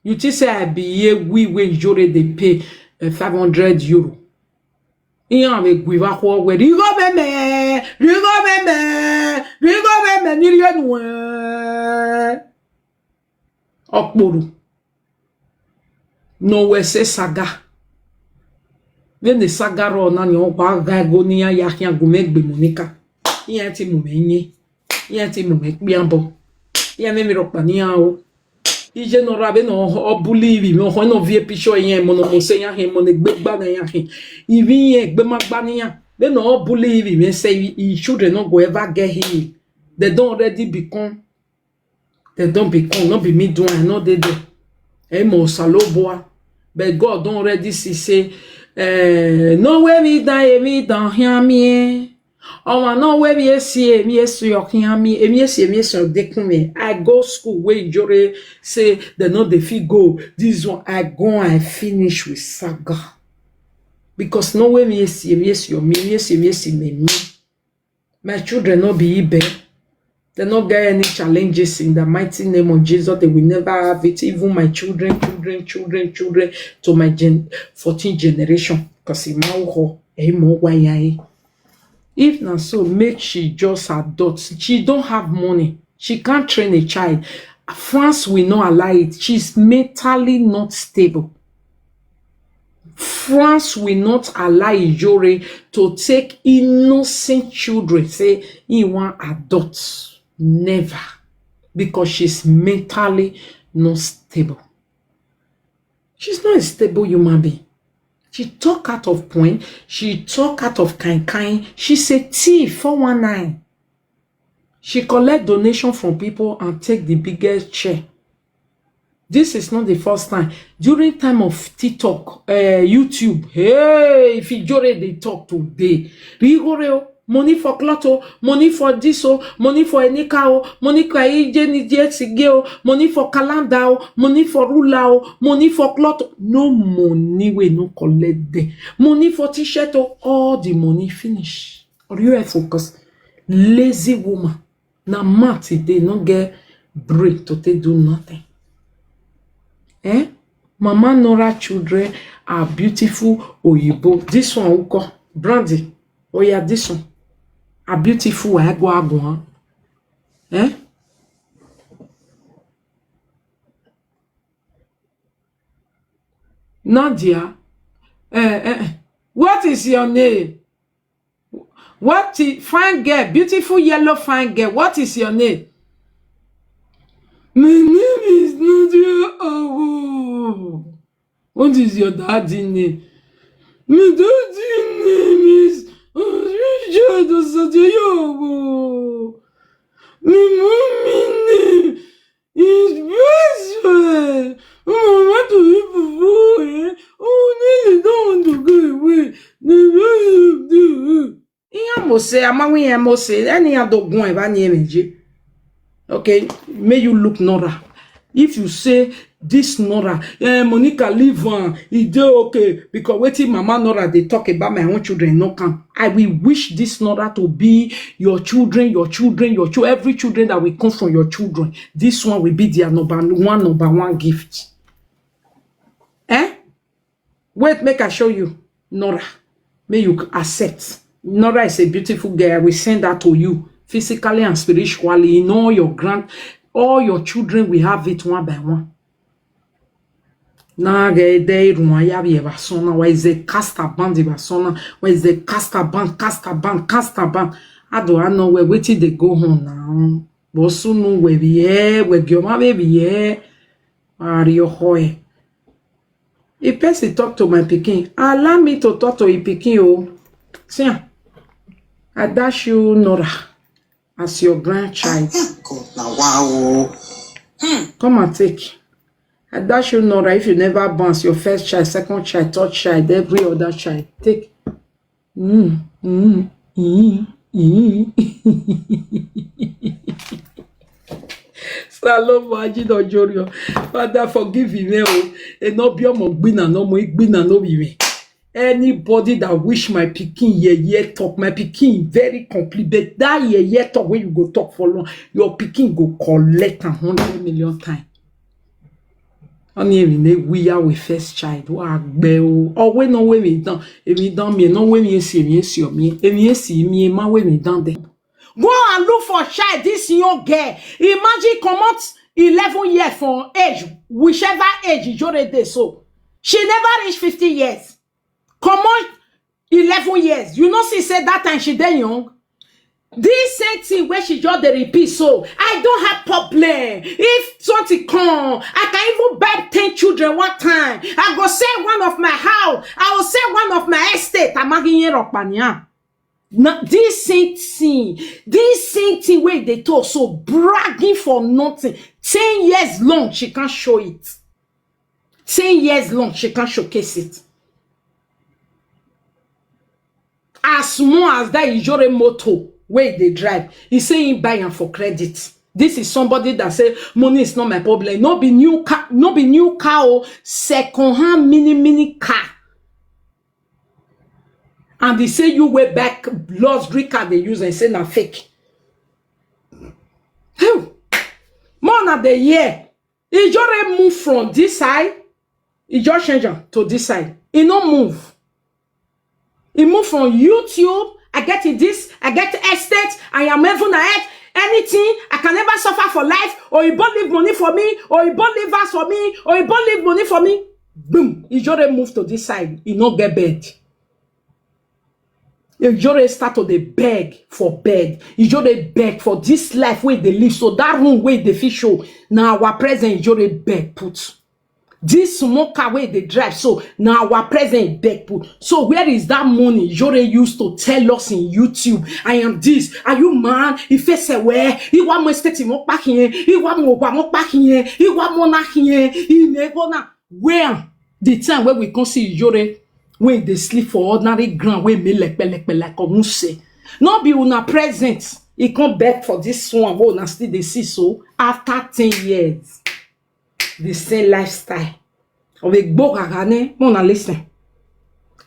You think say I be Ewi wey Ijore dey pay, eh, five hundred euro? Iyan we gwi va ho we. Rigo meme, rigo meme, rigo meme, ni rienu, eh. Okporu. No we se saga. Then the saga ro na ni o wa ga go ni ya ya kian gu me gbe Monica. Iyan ti mu me yin. Iyan ti mu me pian bo. Iyan me mi ro pa ni ya o. Ije no rabe no o believe me, o no vie picture yen, mo no mo se ya he, mo ne gbe gba na ya he. Even yen gbe ma gba ni ya. They no believe me say i children no go ever get heal. They don already become, they don become, no be me do, I no dey there. Eh, mo saloboa. But God don already see say, eh, no way me die, me down here me. Oh, I know where me see, me see your me, me see, me see your dekun me. I go school where Ijore say they no dey fit go. This one, I go and finish with saga. Because no way me see, me see your me, me see, me see me, me. My children no be Ibe. They no get any challenges in the mighty name of Jesus. They will never have it. Even my children, children, children, children to my gen-, fourteen generation. Because Imauho, Emo Wayae. If na so, make she just adult. She don't have money. She can't train a child. France will not allow it. She's mentally not stable. France will not allow Ijore to take innocent children, say he want adults. Never. Because she's mentally not stable. She's not a stable human being. She talk out of point. She talk out of kind kind. She's a thief, four one nine. She collect donation from people and take the biggest share. This is not the first time. During time of TikTok, uh, YouTube, hey, if Ijore dey talk today, Rigore o, money for cloth o, money for this o, money for Enika o, money for Ije ni Ije Sige o, money for calendar o, money for ruler o, money for cloth o. No money wey no collect there. Money for t-shirt o, all the money finish. Or you focus. Lazy woman. Na mad e dey, no get brain to take do nothing. Eh? Mama Nora children are beautiful oyibo. This one, Uko, Brandy, oh yeah, this one. Are beautiful, I go, I go, huh? Eh? Nadia, eh, eh, eh. What is your name? What is, fine girl, beautiful yellow fine girl? What is your name? My name is Nadia Awo. What is your daddy name? My daddy name is Richard Osadeyawo. My mommy name is Best Friend. Oh, what do people do, eh? Oh, they don't want to go away. They don't do. Iya mo say, ama wi ya mo say, any ya do gun e ba ni emeje. Okay, may you look Nora. If you say this Nora, eh, Monica, leave am, e dey okay, because wetin Mama Nora dey talk about my own children no come. I will wish this Nora to be your children, your children, your children, every children that will come from your children. This one will be their number one, number one gift. Eh? Wait, make I show you. Nora, may you accept. Nora is a beautiful girl. I will send that to you physically and spiritually. In all your grand, all your children will have it one by one. Na ge de irun aya bi e ba sona, wa is a cast a band e ba sona, wa is a cast a band, cast a band, cast a band. I don't know where, wetin dey go on now. But soon we be here, we go ma be here. Are you hoy? If person talk to my pikin, allow me to talk to him pikin o. See am. I dash you Nora as your grandchild. God, na wow. Come and take. I dash you Nora if you never bounce your first child, second child, third child, every other child. Take. Mm, mm, mm, mm. Salomo Ajinojorio. Father, forgive me o. E no be omo gbina no mo gbina no be me. Anybody that wish my pikin yeye talk, my pikin very complete, but that yeye talk wey you go talk for long, your pikin go collect am hundred million time. Ani emi ne we ya we first child, wa gbe o. O we no we mi dan, emi dan mi, no we mi esi, emi esi o mi, emi esi mi, ma we mi dan de. Go and look for child, this young girl. Imagine comot eleven years from age, whichever age Ijore dey so. She never reach fifty years. Comot eleven years. You know, see say that time she dey young. This same thing wey she just dey repeat so, I don't have problem. If something come, I can even buy ten children one time. I go sell one of my house. I will sell one of my estate. Amagiye Rokpania. Now, this same thing, this same thing wey dey talk so, bragging for nothing. Ten years long, she can't show it. Ten years long, she can't showcase it. As small as that Ijore motor wey dey drive, he say he buy am for credit. This is somebody that say money is not my problem. No be new car, no be new car o, second hand mini mini car. And he say you wey back luxury car dey use and say na fake. Phew. More na dey hear. Ijore move from this side, he just change am to this side. He no move. He move from YouTube. I get it this, I get estate, I am heaven ahead. Anything, I can never suffer for life. Oyibo leave money for me, Oyibo leave house for me, Oyibo leave money for me. Boom, Ijore move to this side. He no get bed. Ijore start to dey beg for bed. Ijore beg for this life wey dey live. So that room wey dey fit show, na our present Ijore beg put. This small car wey dey drive so, na our present beg put. So where is that money Ijore used to tell us in YouTube? I am this. Are you mad? Ifesewe. Iwa mo state mo pa kiyen. Iwa mo wa mo pa kiyen. Iwa mo na kiyen. Inegona. Where the time wey we come see Ijore wey dey sleep for ordinary ground wey me lepe lepe like Ogunse. No be una present. He come beg for this one wey una still dey see so after ten years. The same lifestyle. Of a gbogagane, una listen.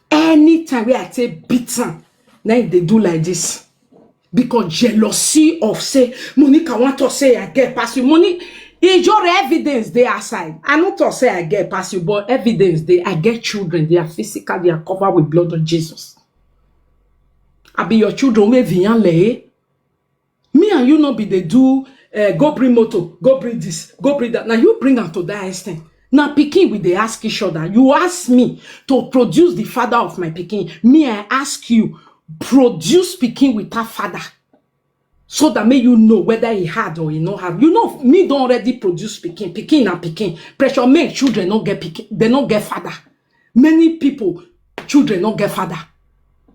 Anytime wey I take beat am, na him dey do like this. Because jealousy of say Monica want to say I get pass you money. Ijore, evidence dey outside. I no talk say I get pass you, but evidence dey. I get children. They are physical. They are covered with blood of Jesus. I be your children wey viyan le. Me and you no be dey do, eh, go bring motor, go bring this, go bring that. Now you bring am to that extent. Now pikin, we dey ask each other. You ask me to produce the father of my pikin. Me, I ask you, produce pikin without father, so that make you know whether he hard or he no hard. You know, me don already produce pikin. Pikin na pikin. Pressure make children no get pikin. They no get father. Many people, children no get father.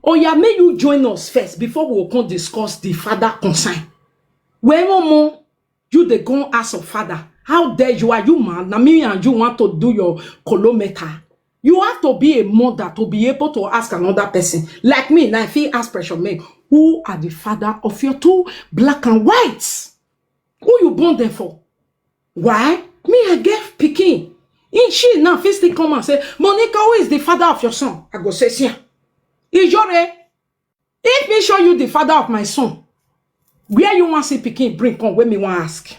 Oh yeah, make you join us first before we go come discuss the father concern. When one more, you dey go ask of father. How dare you? Are you mad? Na me and you want to do your kilometer. You have to be a mother to be able to ask another person. Like me, now if you ask pressure men, who are the father of your two black and whites? Who you born them for? Why? Me, I get pikin. In she now, fit still come and say, Monica, who is the father of your son? I go say, see, Ijore, if me show you the father of my son, where you want see pikin bring come, where me want ask?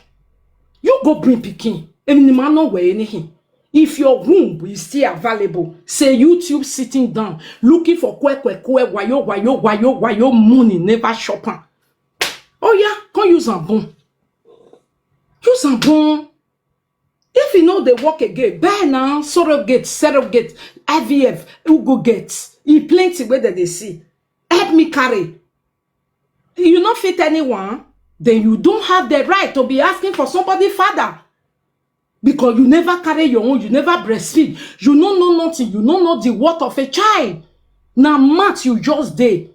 You go bring pikin. Any man no wear anything. If your womb is still available, say YouTube sitting down, looking for kwe kwe kwe, wayo, wayo, wayo, wayo, money never shop am. Oh yeah, come use am born. Use am born. If you know they work again, buy now, surrogate, surrogate, I V F, who go get? E plenty where that they see. Help me carry. You not fit anyone, then you don't have the right to be asking for somebody father. Because you never carry your own, you never breastfeed, you no know nothing, you no know the worth of a child. Now, math you just dey.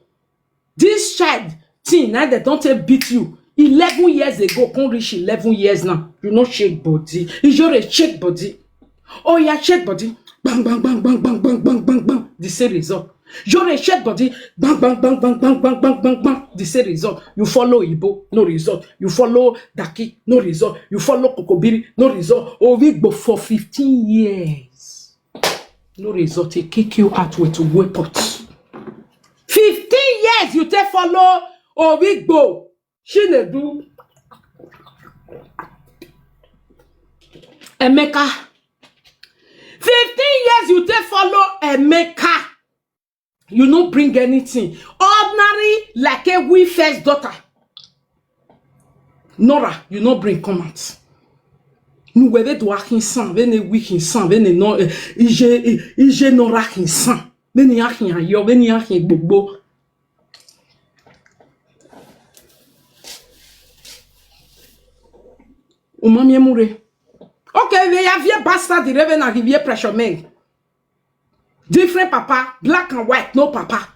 This child thing, now they don't take beat you. Eleven years ago, come reach eleven years now. You no shake body. You just dey shake body. Oh yeah, shake body. Bang, bang, bang, bang, bang, bang, bang, bang, bang. The same result. You dey shake body. Bang, bang, bang, bang, bang, bang, bang, bang, bang. The same result. You follow Igbo, no result. You follow Daki, no result. You follow Kokobiri, no result. Ovigbo for fifteen years. No result. They kick you out with weapons. Fifteen years you take follow Ovigbo. Chinedu. Emeka. Fifteen years you take follow Emeka. You no bring anything. Ordinary like a we first daughter. Nora, you no bring come out. Nu webe do akin san, ve ne wikin san, ve ne no, eh, ije, eh, ije nora kin san. Ve ne akin ayo, ve ne akin gbogbo. Umami emure. Okay, we have here bastard, the reverend, and give here pressure men. Different papa, black and white, no papa.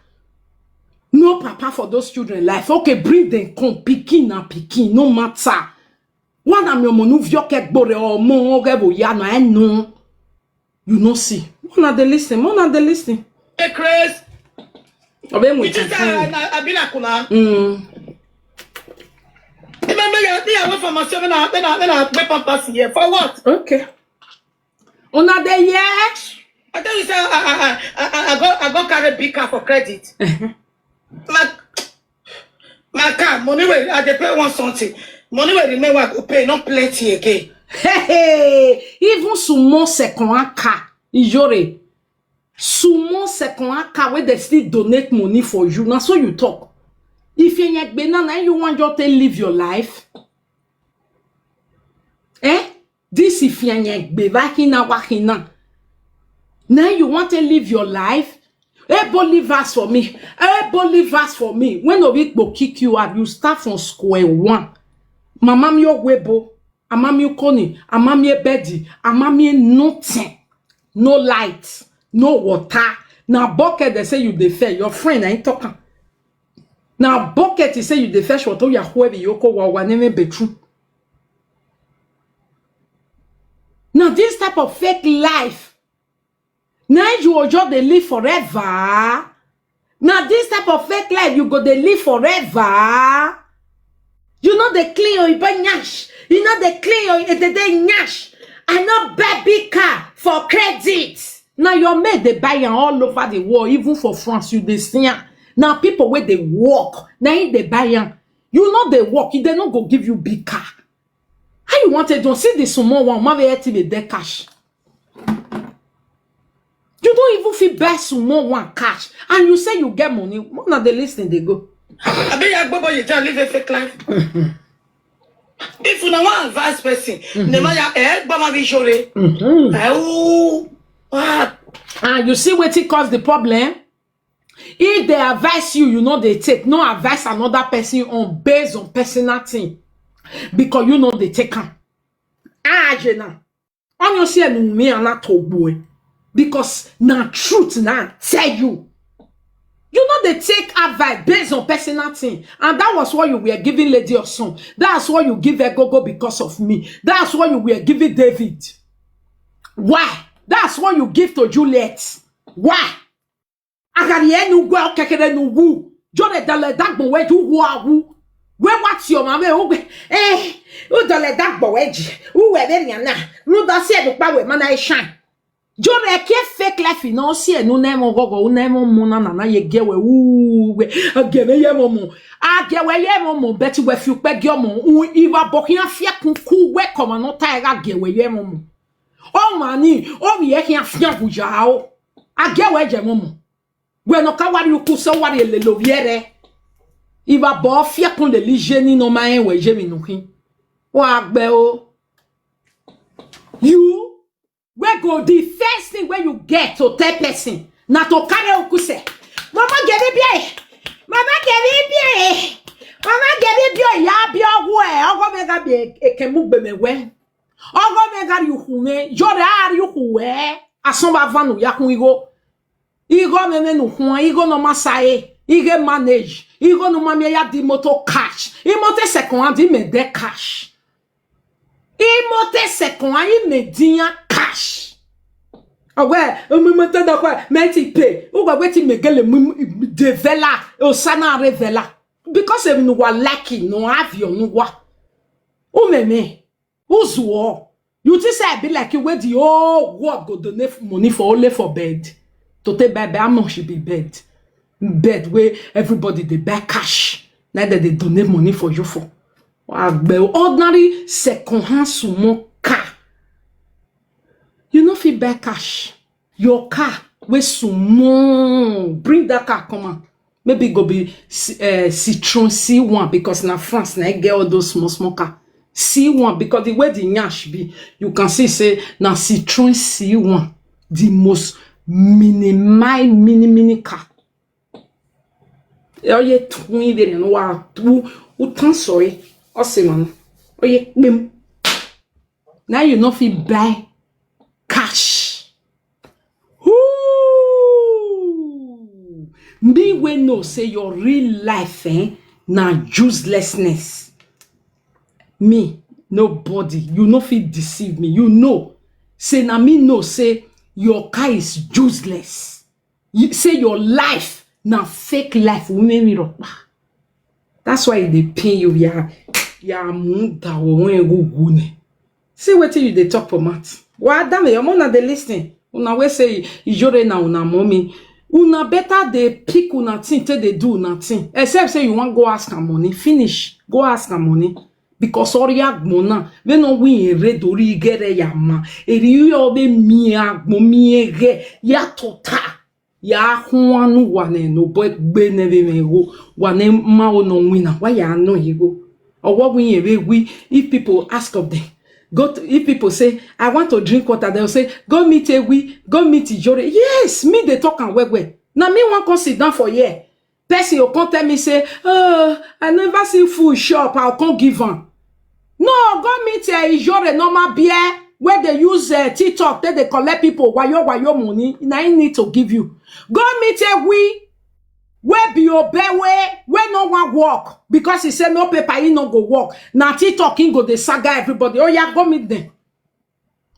No papa for those children life. Okay, bring them come, pikin na pikin, no matter. One am your monu vioke gbore or mo oge bo ya na enu. You no see. Una dey listen, una dey listen. Hey, Chris. Obe mu It is, uh, na- I be like una. Mm. Remember, yeah, me, I went for my seven, uh, then I, then I pay pampers here. For what? Okay. Una dey hear? I tell you, say, I, I, I, I, I go, I go carry big car for credit. Like, my car, money wey I dey pay one something. Money wey remain, wey I go pay, not plenty again. Hey, hey, even small second hand car, Ijore. Small second hand car wey they still donate money for you. Now, so you talk. If you ain't been now, you want just to live your life. Eh? This if you ain't be working now, working now. Now you want to live your life? Ebo leave us for me. Ebo leave us for me. When Obi go kick you out, you start from square one. Mama mi webo, ama mi koni, ama mi bedi, ama mi nothing. No light, no water. Na bucket they say you dey fair. Your friend ain't talking. Na bucket he say you dey fetch water. Ya whoever you call wa wa name bedroom. Now this type of fake life. Now you will just dey live forever. Now this type of fake life you go dey live forever. You know they clean your iba nyash. You know they clean your they they nyash. I know baby car for credit. Now your mate they buy am all over the world, even for France you dey see am. Now people where they work, now they buy am. You know they work, they no go give you big car. How you want to do? See the small one, man, where T V dey cash. You don't even fit buy small one cash, and you say you get money. Una dey listen, dey go. Abi ya gbogbo you just live a fake life. If you no want advice person, never ya eh gbama bi shore. Eh ooh. Ah, And you see wetin cause the problem? If they advise you, you know they take. No advice another person on based on personal thing, because you know they take am. Ah, Jena. Honestly, and me and not to boy. Because na truth na tell you. You know they take advice based on personal thing. And that was what you were giving Lady Osun. That's what you give Egogo because of me. That's what you were giving David. Why? That's what you give to Juliet. Why? Agari enu gwe okekere nu wu. Jore dale dagbo we ju wu awu. We what's your mama? Ugwe. Eh, u dale dagbo we ji. U we be nyana. Nu da si edu pa we mana e shine. Jore ke fake life no si enu na mo gogo, u na mo mo na na na ye ge we u we. Age we ye mo mo. Age we ye mo mo, beti we fi pe ge mo. U iwa bo kian fi kun ku we ko ma no ta e ga ge we ye mo mo. O mani, o mi e kian fi agu ja o. Age we je mo mo. We no ka wari uku so wari ele lo viere. Iwa bo fi kun le li je ni no ma en we je mi nu kin. Wa gbe o. You we go the first thing wey you get to tell person na to carry okuse. Mama gebe bie. Mama gebe bie. Mama gebe bie ya bie owo e. Ogo me ga bi ekemu gbe me we. Ogo me ga ri uku me. Jore a ri uku we. Asan ba vanu ya kun igo. Igo me me nu kun. Igo no ma sa e. Ige manage. Igo no ma me ya di motor cash. I motor second hand me de cash. Imote second ayi me dinya cash. Owe, omi mote da kwa me ti pay. Ugo we ti me gele mu de vela, osana re vela. Because if no wa lucky, no have you no wa. Umeme, uzuo. You think say I be like you where the whole world go donate money for only for bed. To take bed, how much should be bed? Bed where everybody they buy cash. Now that they donate money for you for. Agbe, ordinary second hand sumo car. You no fit buy cash. Your car wey sumo. Bring that car come out. Maybe go be uh, Citroen C one because na France na e get all those small small car. C one because the way the nyash be, you can see say na Citroen C one, the most mini mini mini car. Oye tun ibe ni wa tu utan so e. O se mama. Oye pim. Now you no fit buy cash. Ooh. Me wey know say your real life eh, na uselessness. Me, nobody, you no fit deceive me. You know, say na me know say your car is useless. You say your life na fake life. Women me ropa. That's why they pay you. Ya ya munda wo wen wo ne. See wetin you dey talk for mouth. Wa dame your mona dey listen. Una we say ijore na una mommy. Una better dey pick una thing take dey do una thing. Except say you wan go ask am money. Finish. Go ask am money. Because ori agbon na we no win ere dori igere ya ma. Eri yo be mi agbon mi ege ya tota. Ya huanu wane no boy gbe neve me go. Wane ma o no win na. Why ya no you go? Or what we we if people ask of them. Go to, if people say I want to drink water, they'll say go meet a we, go meet Ijore. Yes, me they talk and well well. Now me one come sit down for here. Person will come tell me say, oh, I never see food shop. I'll come give am. No, go meet uh, Ijore normal beer where they use uh, TikTok, then they collect people wayo wayo money. Now I need to give you. Go meet a we where be your bed way where no one work because he said no paper he no go work. Now TikTok he go the saga everybody. Oh yeah, go meet them.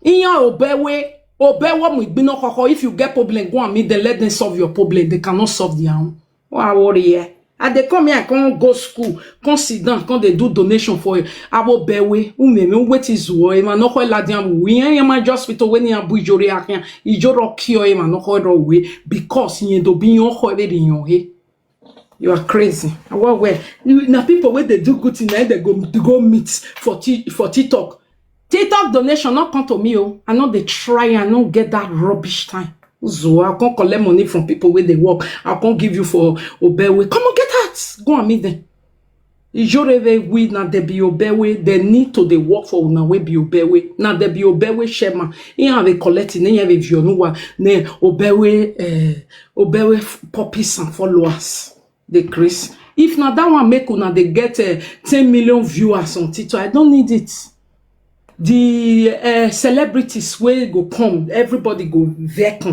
Iyan obewe obewo mu igbino koko. If you get problem, go and meet them. Let them solve your problem. They cannot solve their own. Wa worry here. I dey come here, come go school, come sit down, come dey do donation for you. Abo bewe, umeme, wait is war. Ema no kwa la diam. We yan yama just fit when you abu jori akan. Ijoro kio ema no kwa ro we because yen do bi yon kwa be di yon he. You are crazy. What where? You na people where they do good thing, na they go go meet for ti for TikTok. TikTok donation, not come to me, oh. I know they try, I no get that rubbish time. So I can't collect money from people where they work. I can't give you for Obewe. Come on, get out. Go and meet them. Ijoreve we na they be Obewe. They need to they work for una we be Obewe. Na they be Obewe Shema. He have a collecting, they have a Vionuwa, ne Obewe, uh, Obewe f- puppies and followers. The Chris. If not that one make una they get uh, ten million viewers on TikTok, I don't need it. The uh, celebrities where go come, everybody go vex.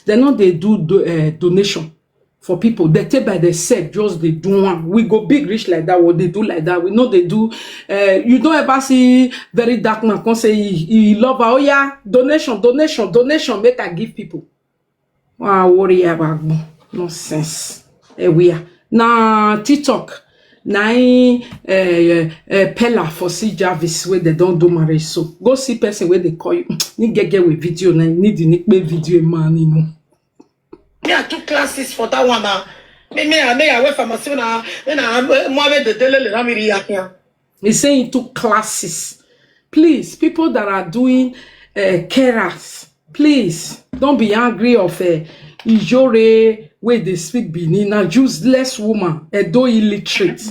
They know they do do uh, donation for people. They take by themselves, just they do one. We go big rich like that, what they do like that. We know they do. Uh, you don't ever see very dark man come say he, he love her. Oh yeah, donation, donation, donation. Make I give people. Wow, worry about nonsense. Eh, we are now TikTok. Now, uh, uh, Pella for see Jarvis where they don't do marriage. So go see person where they call you. Ni get get with video na need the nick video man you know. Me, I took classes for that one. Uh. Me, me, I, me, I went pharmacy now. Then I, I'm more with the daily. Let me react here. He's saying he took classes. Please, people that are doing uh, carers, please don't be angry of uh, Ijore where they speak Benin. A useless woman, Edo illiterate.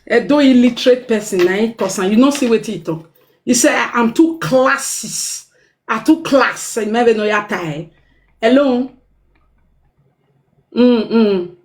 Edo illiterate person, na him cause am. You no see wetin he talk. He say, "I'm too classes. I too class." Say, "Maybe no yata." Hello. Mm-mm.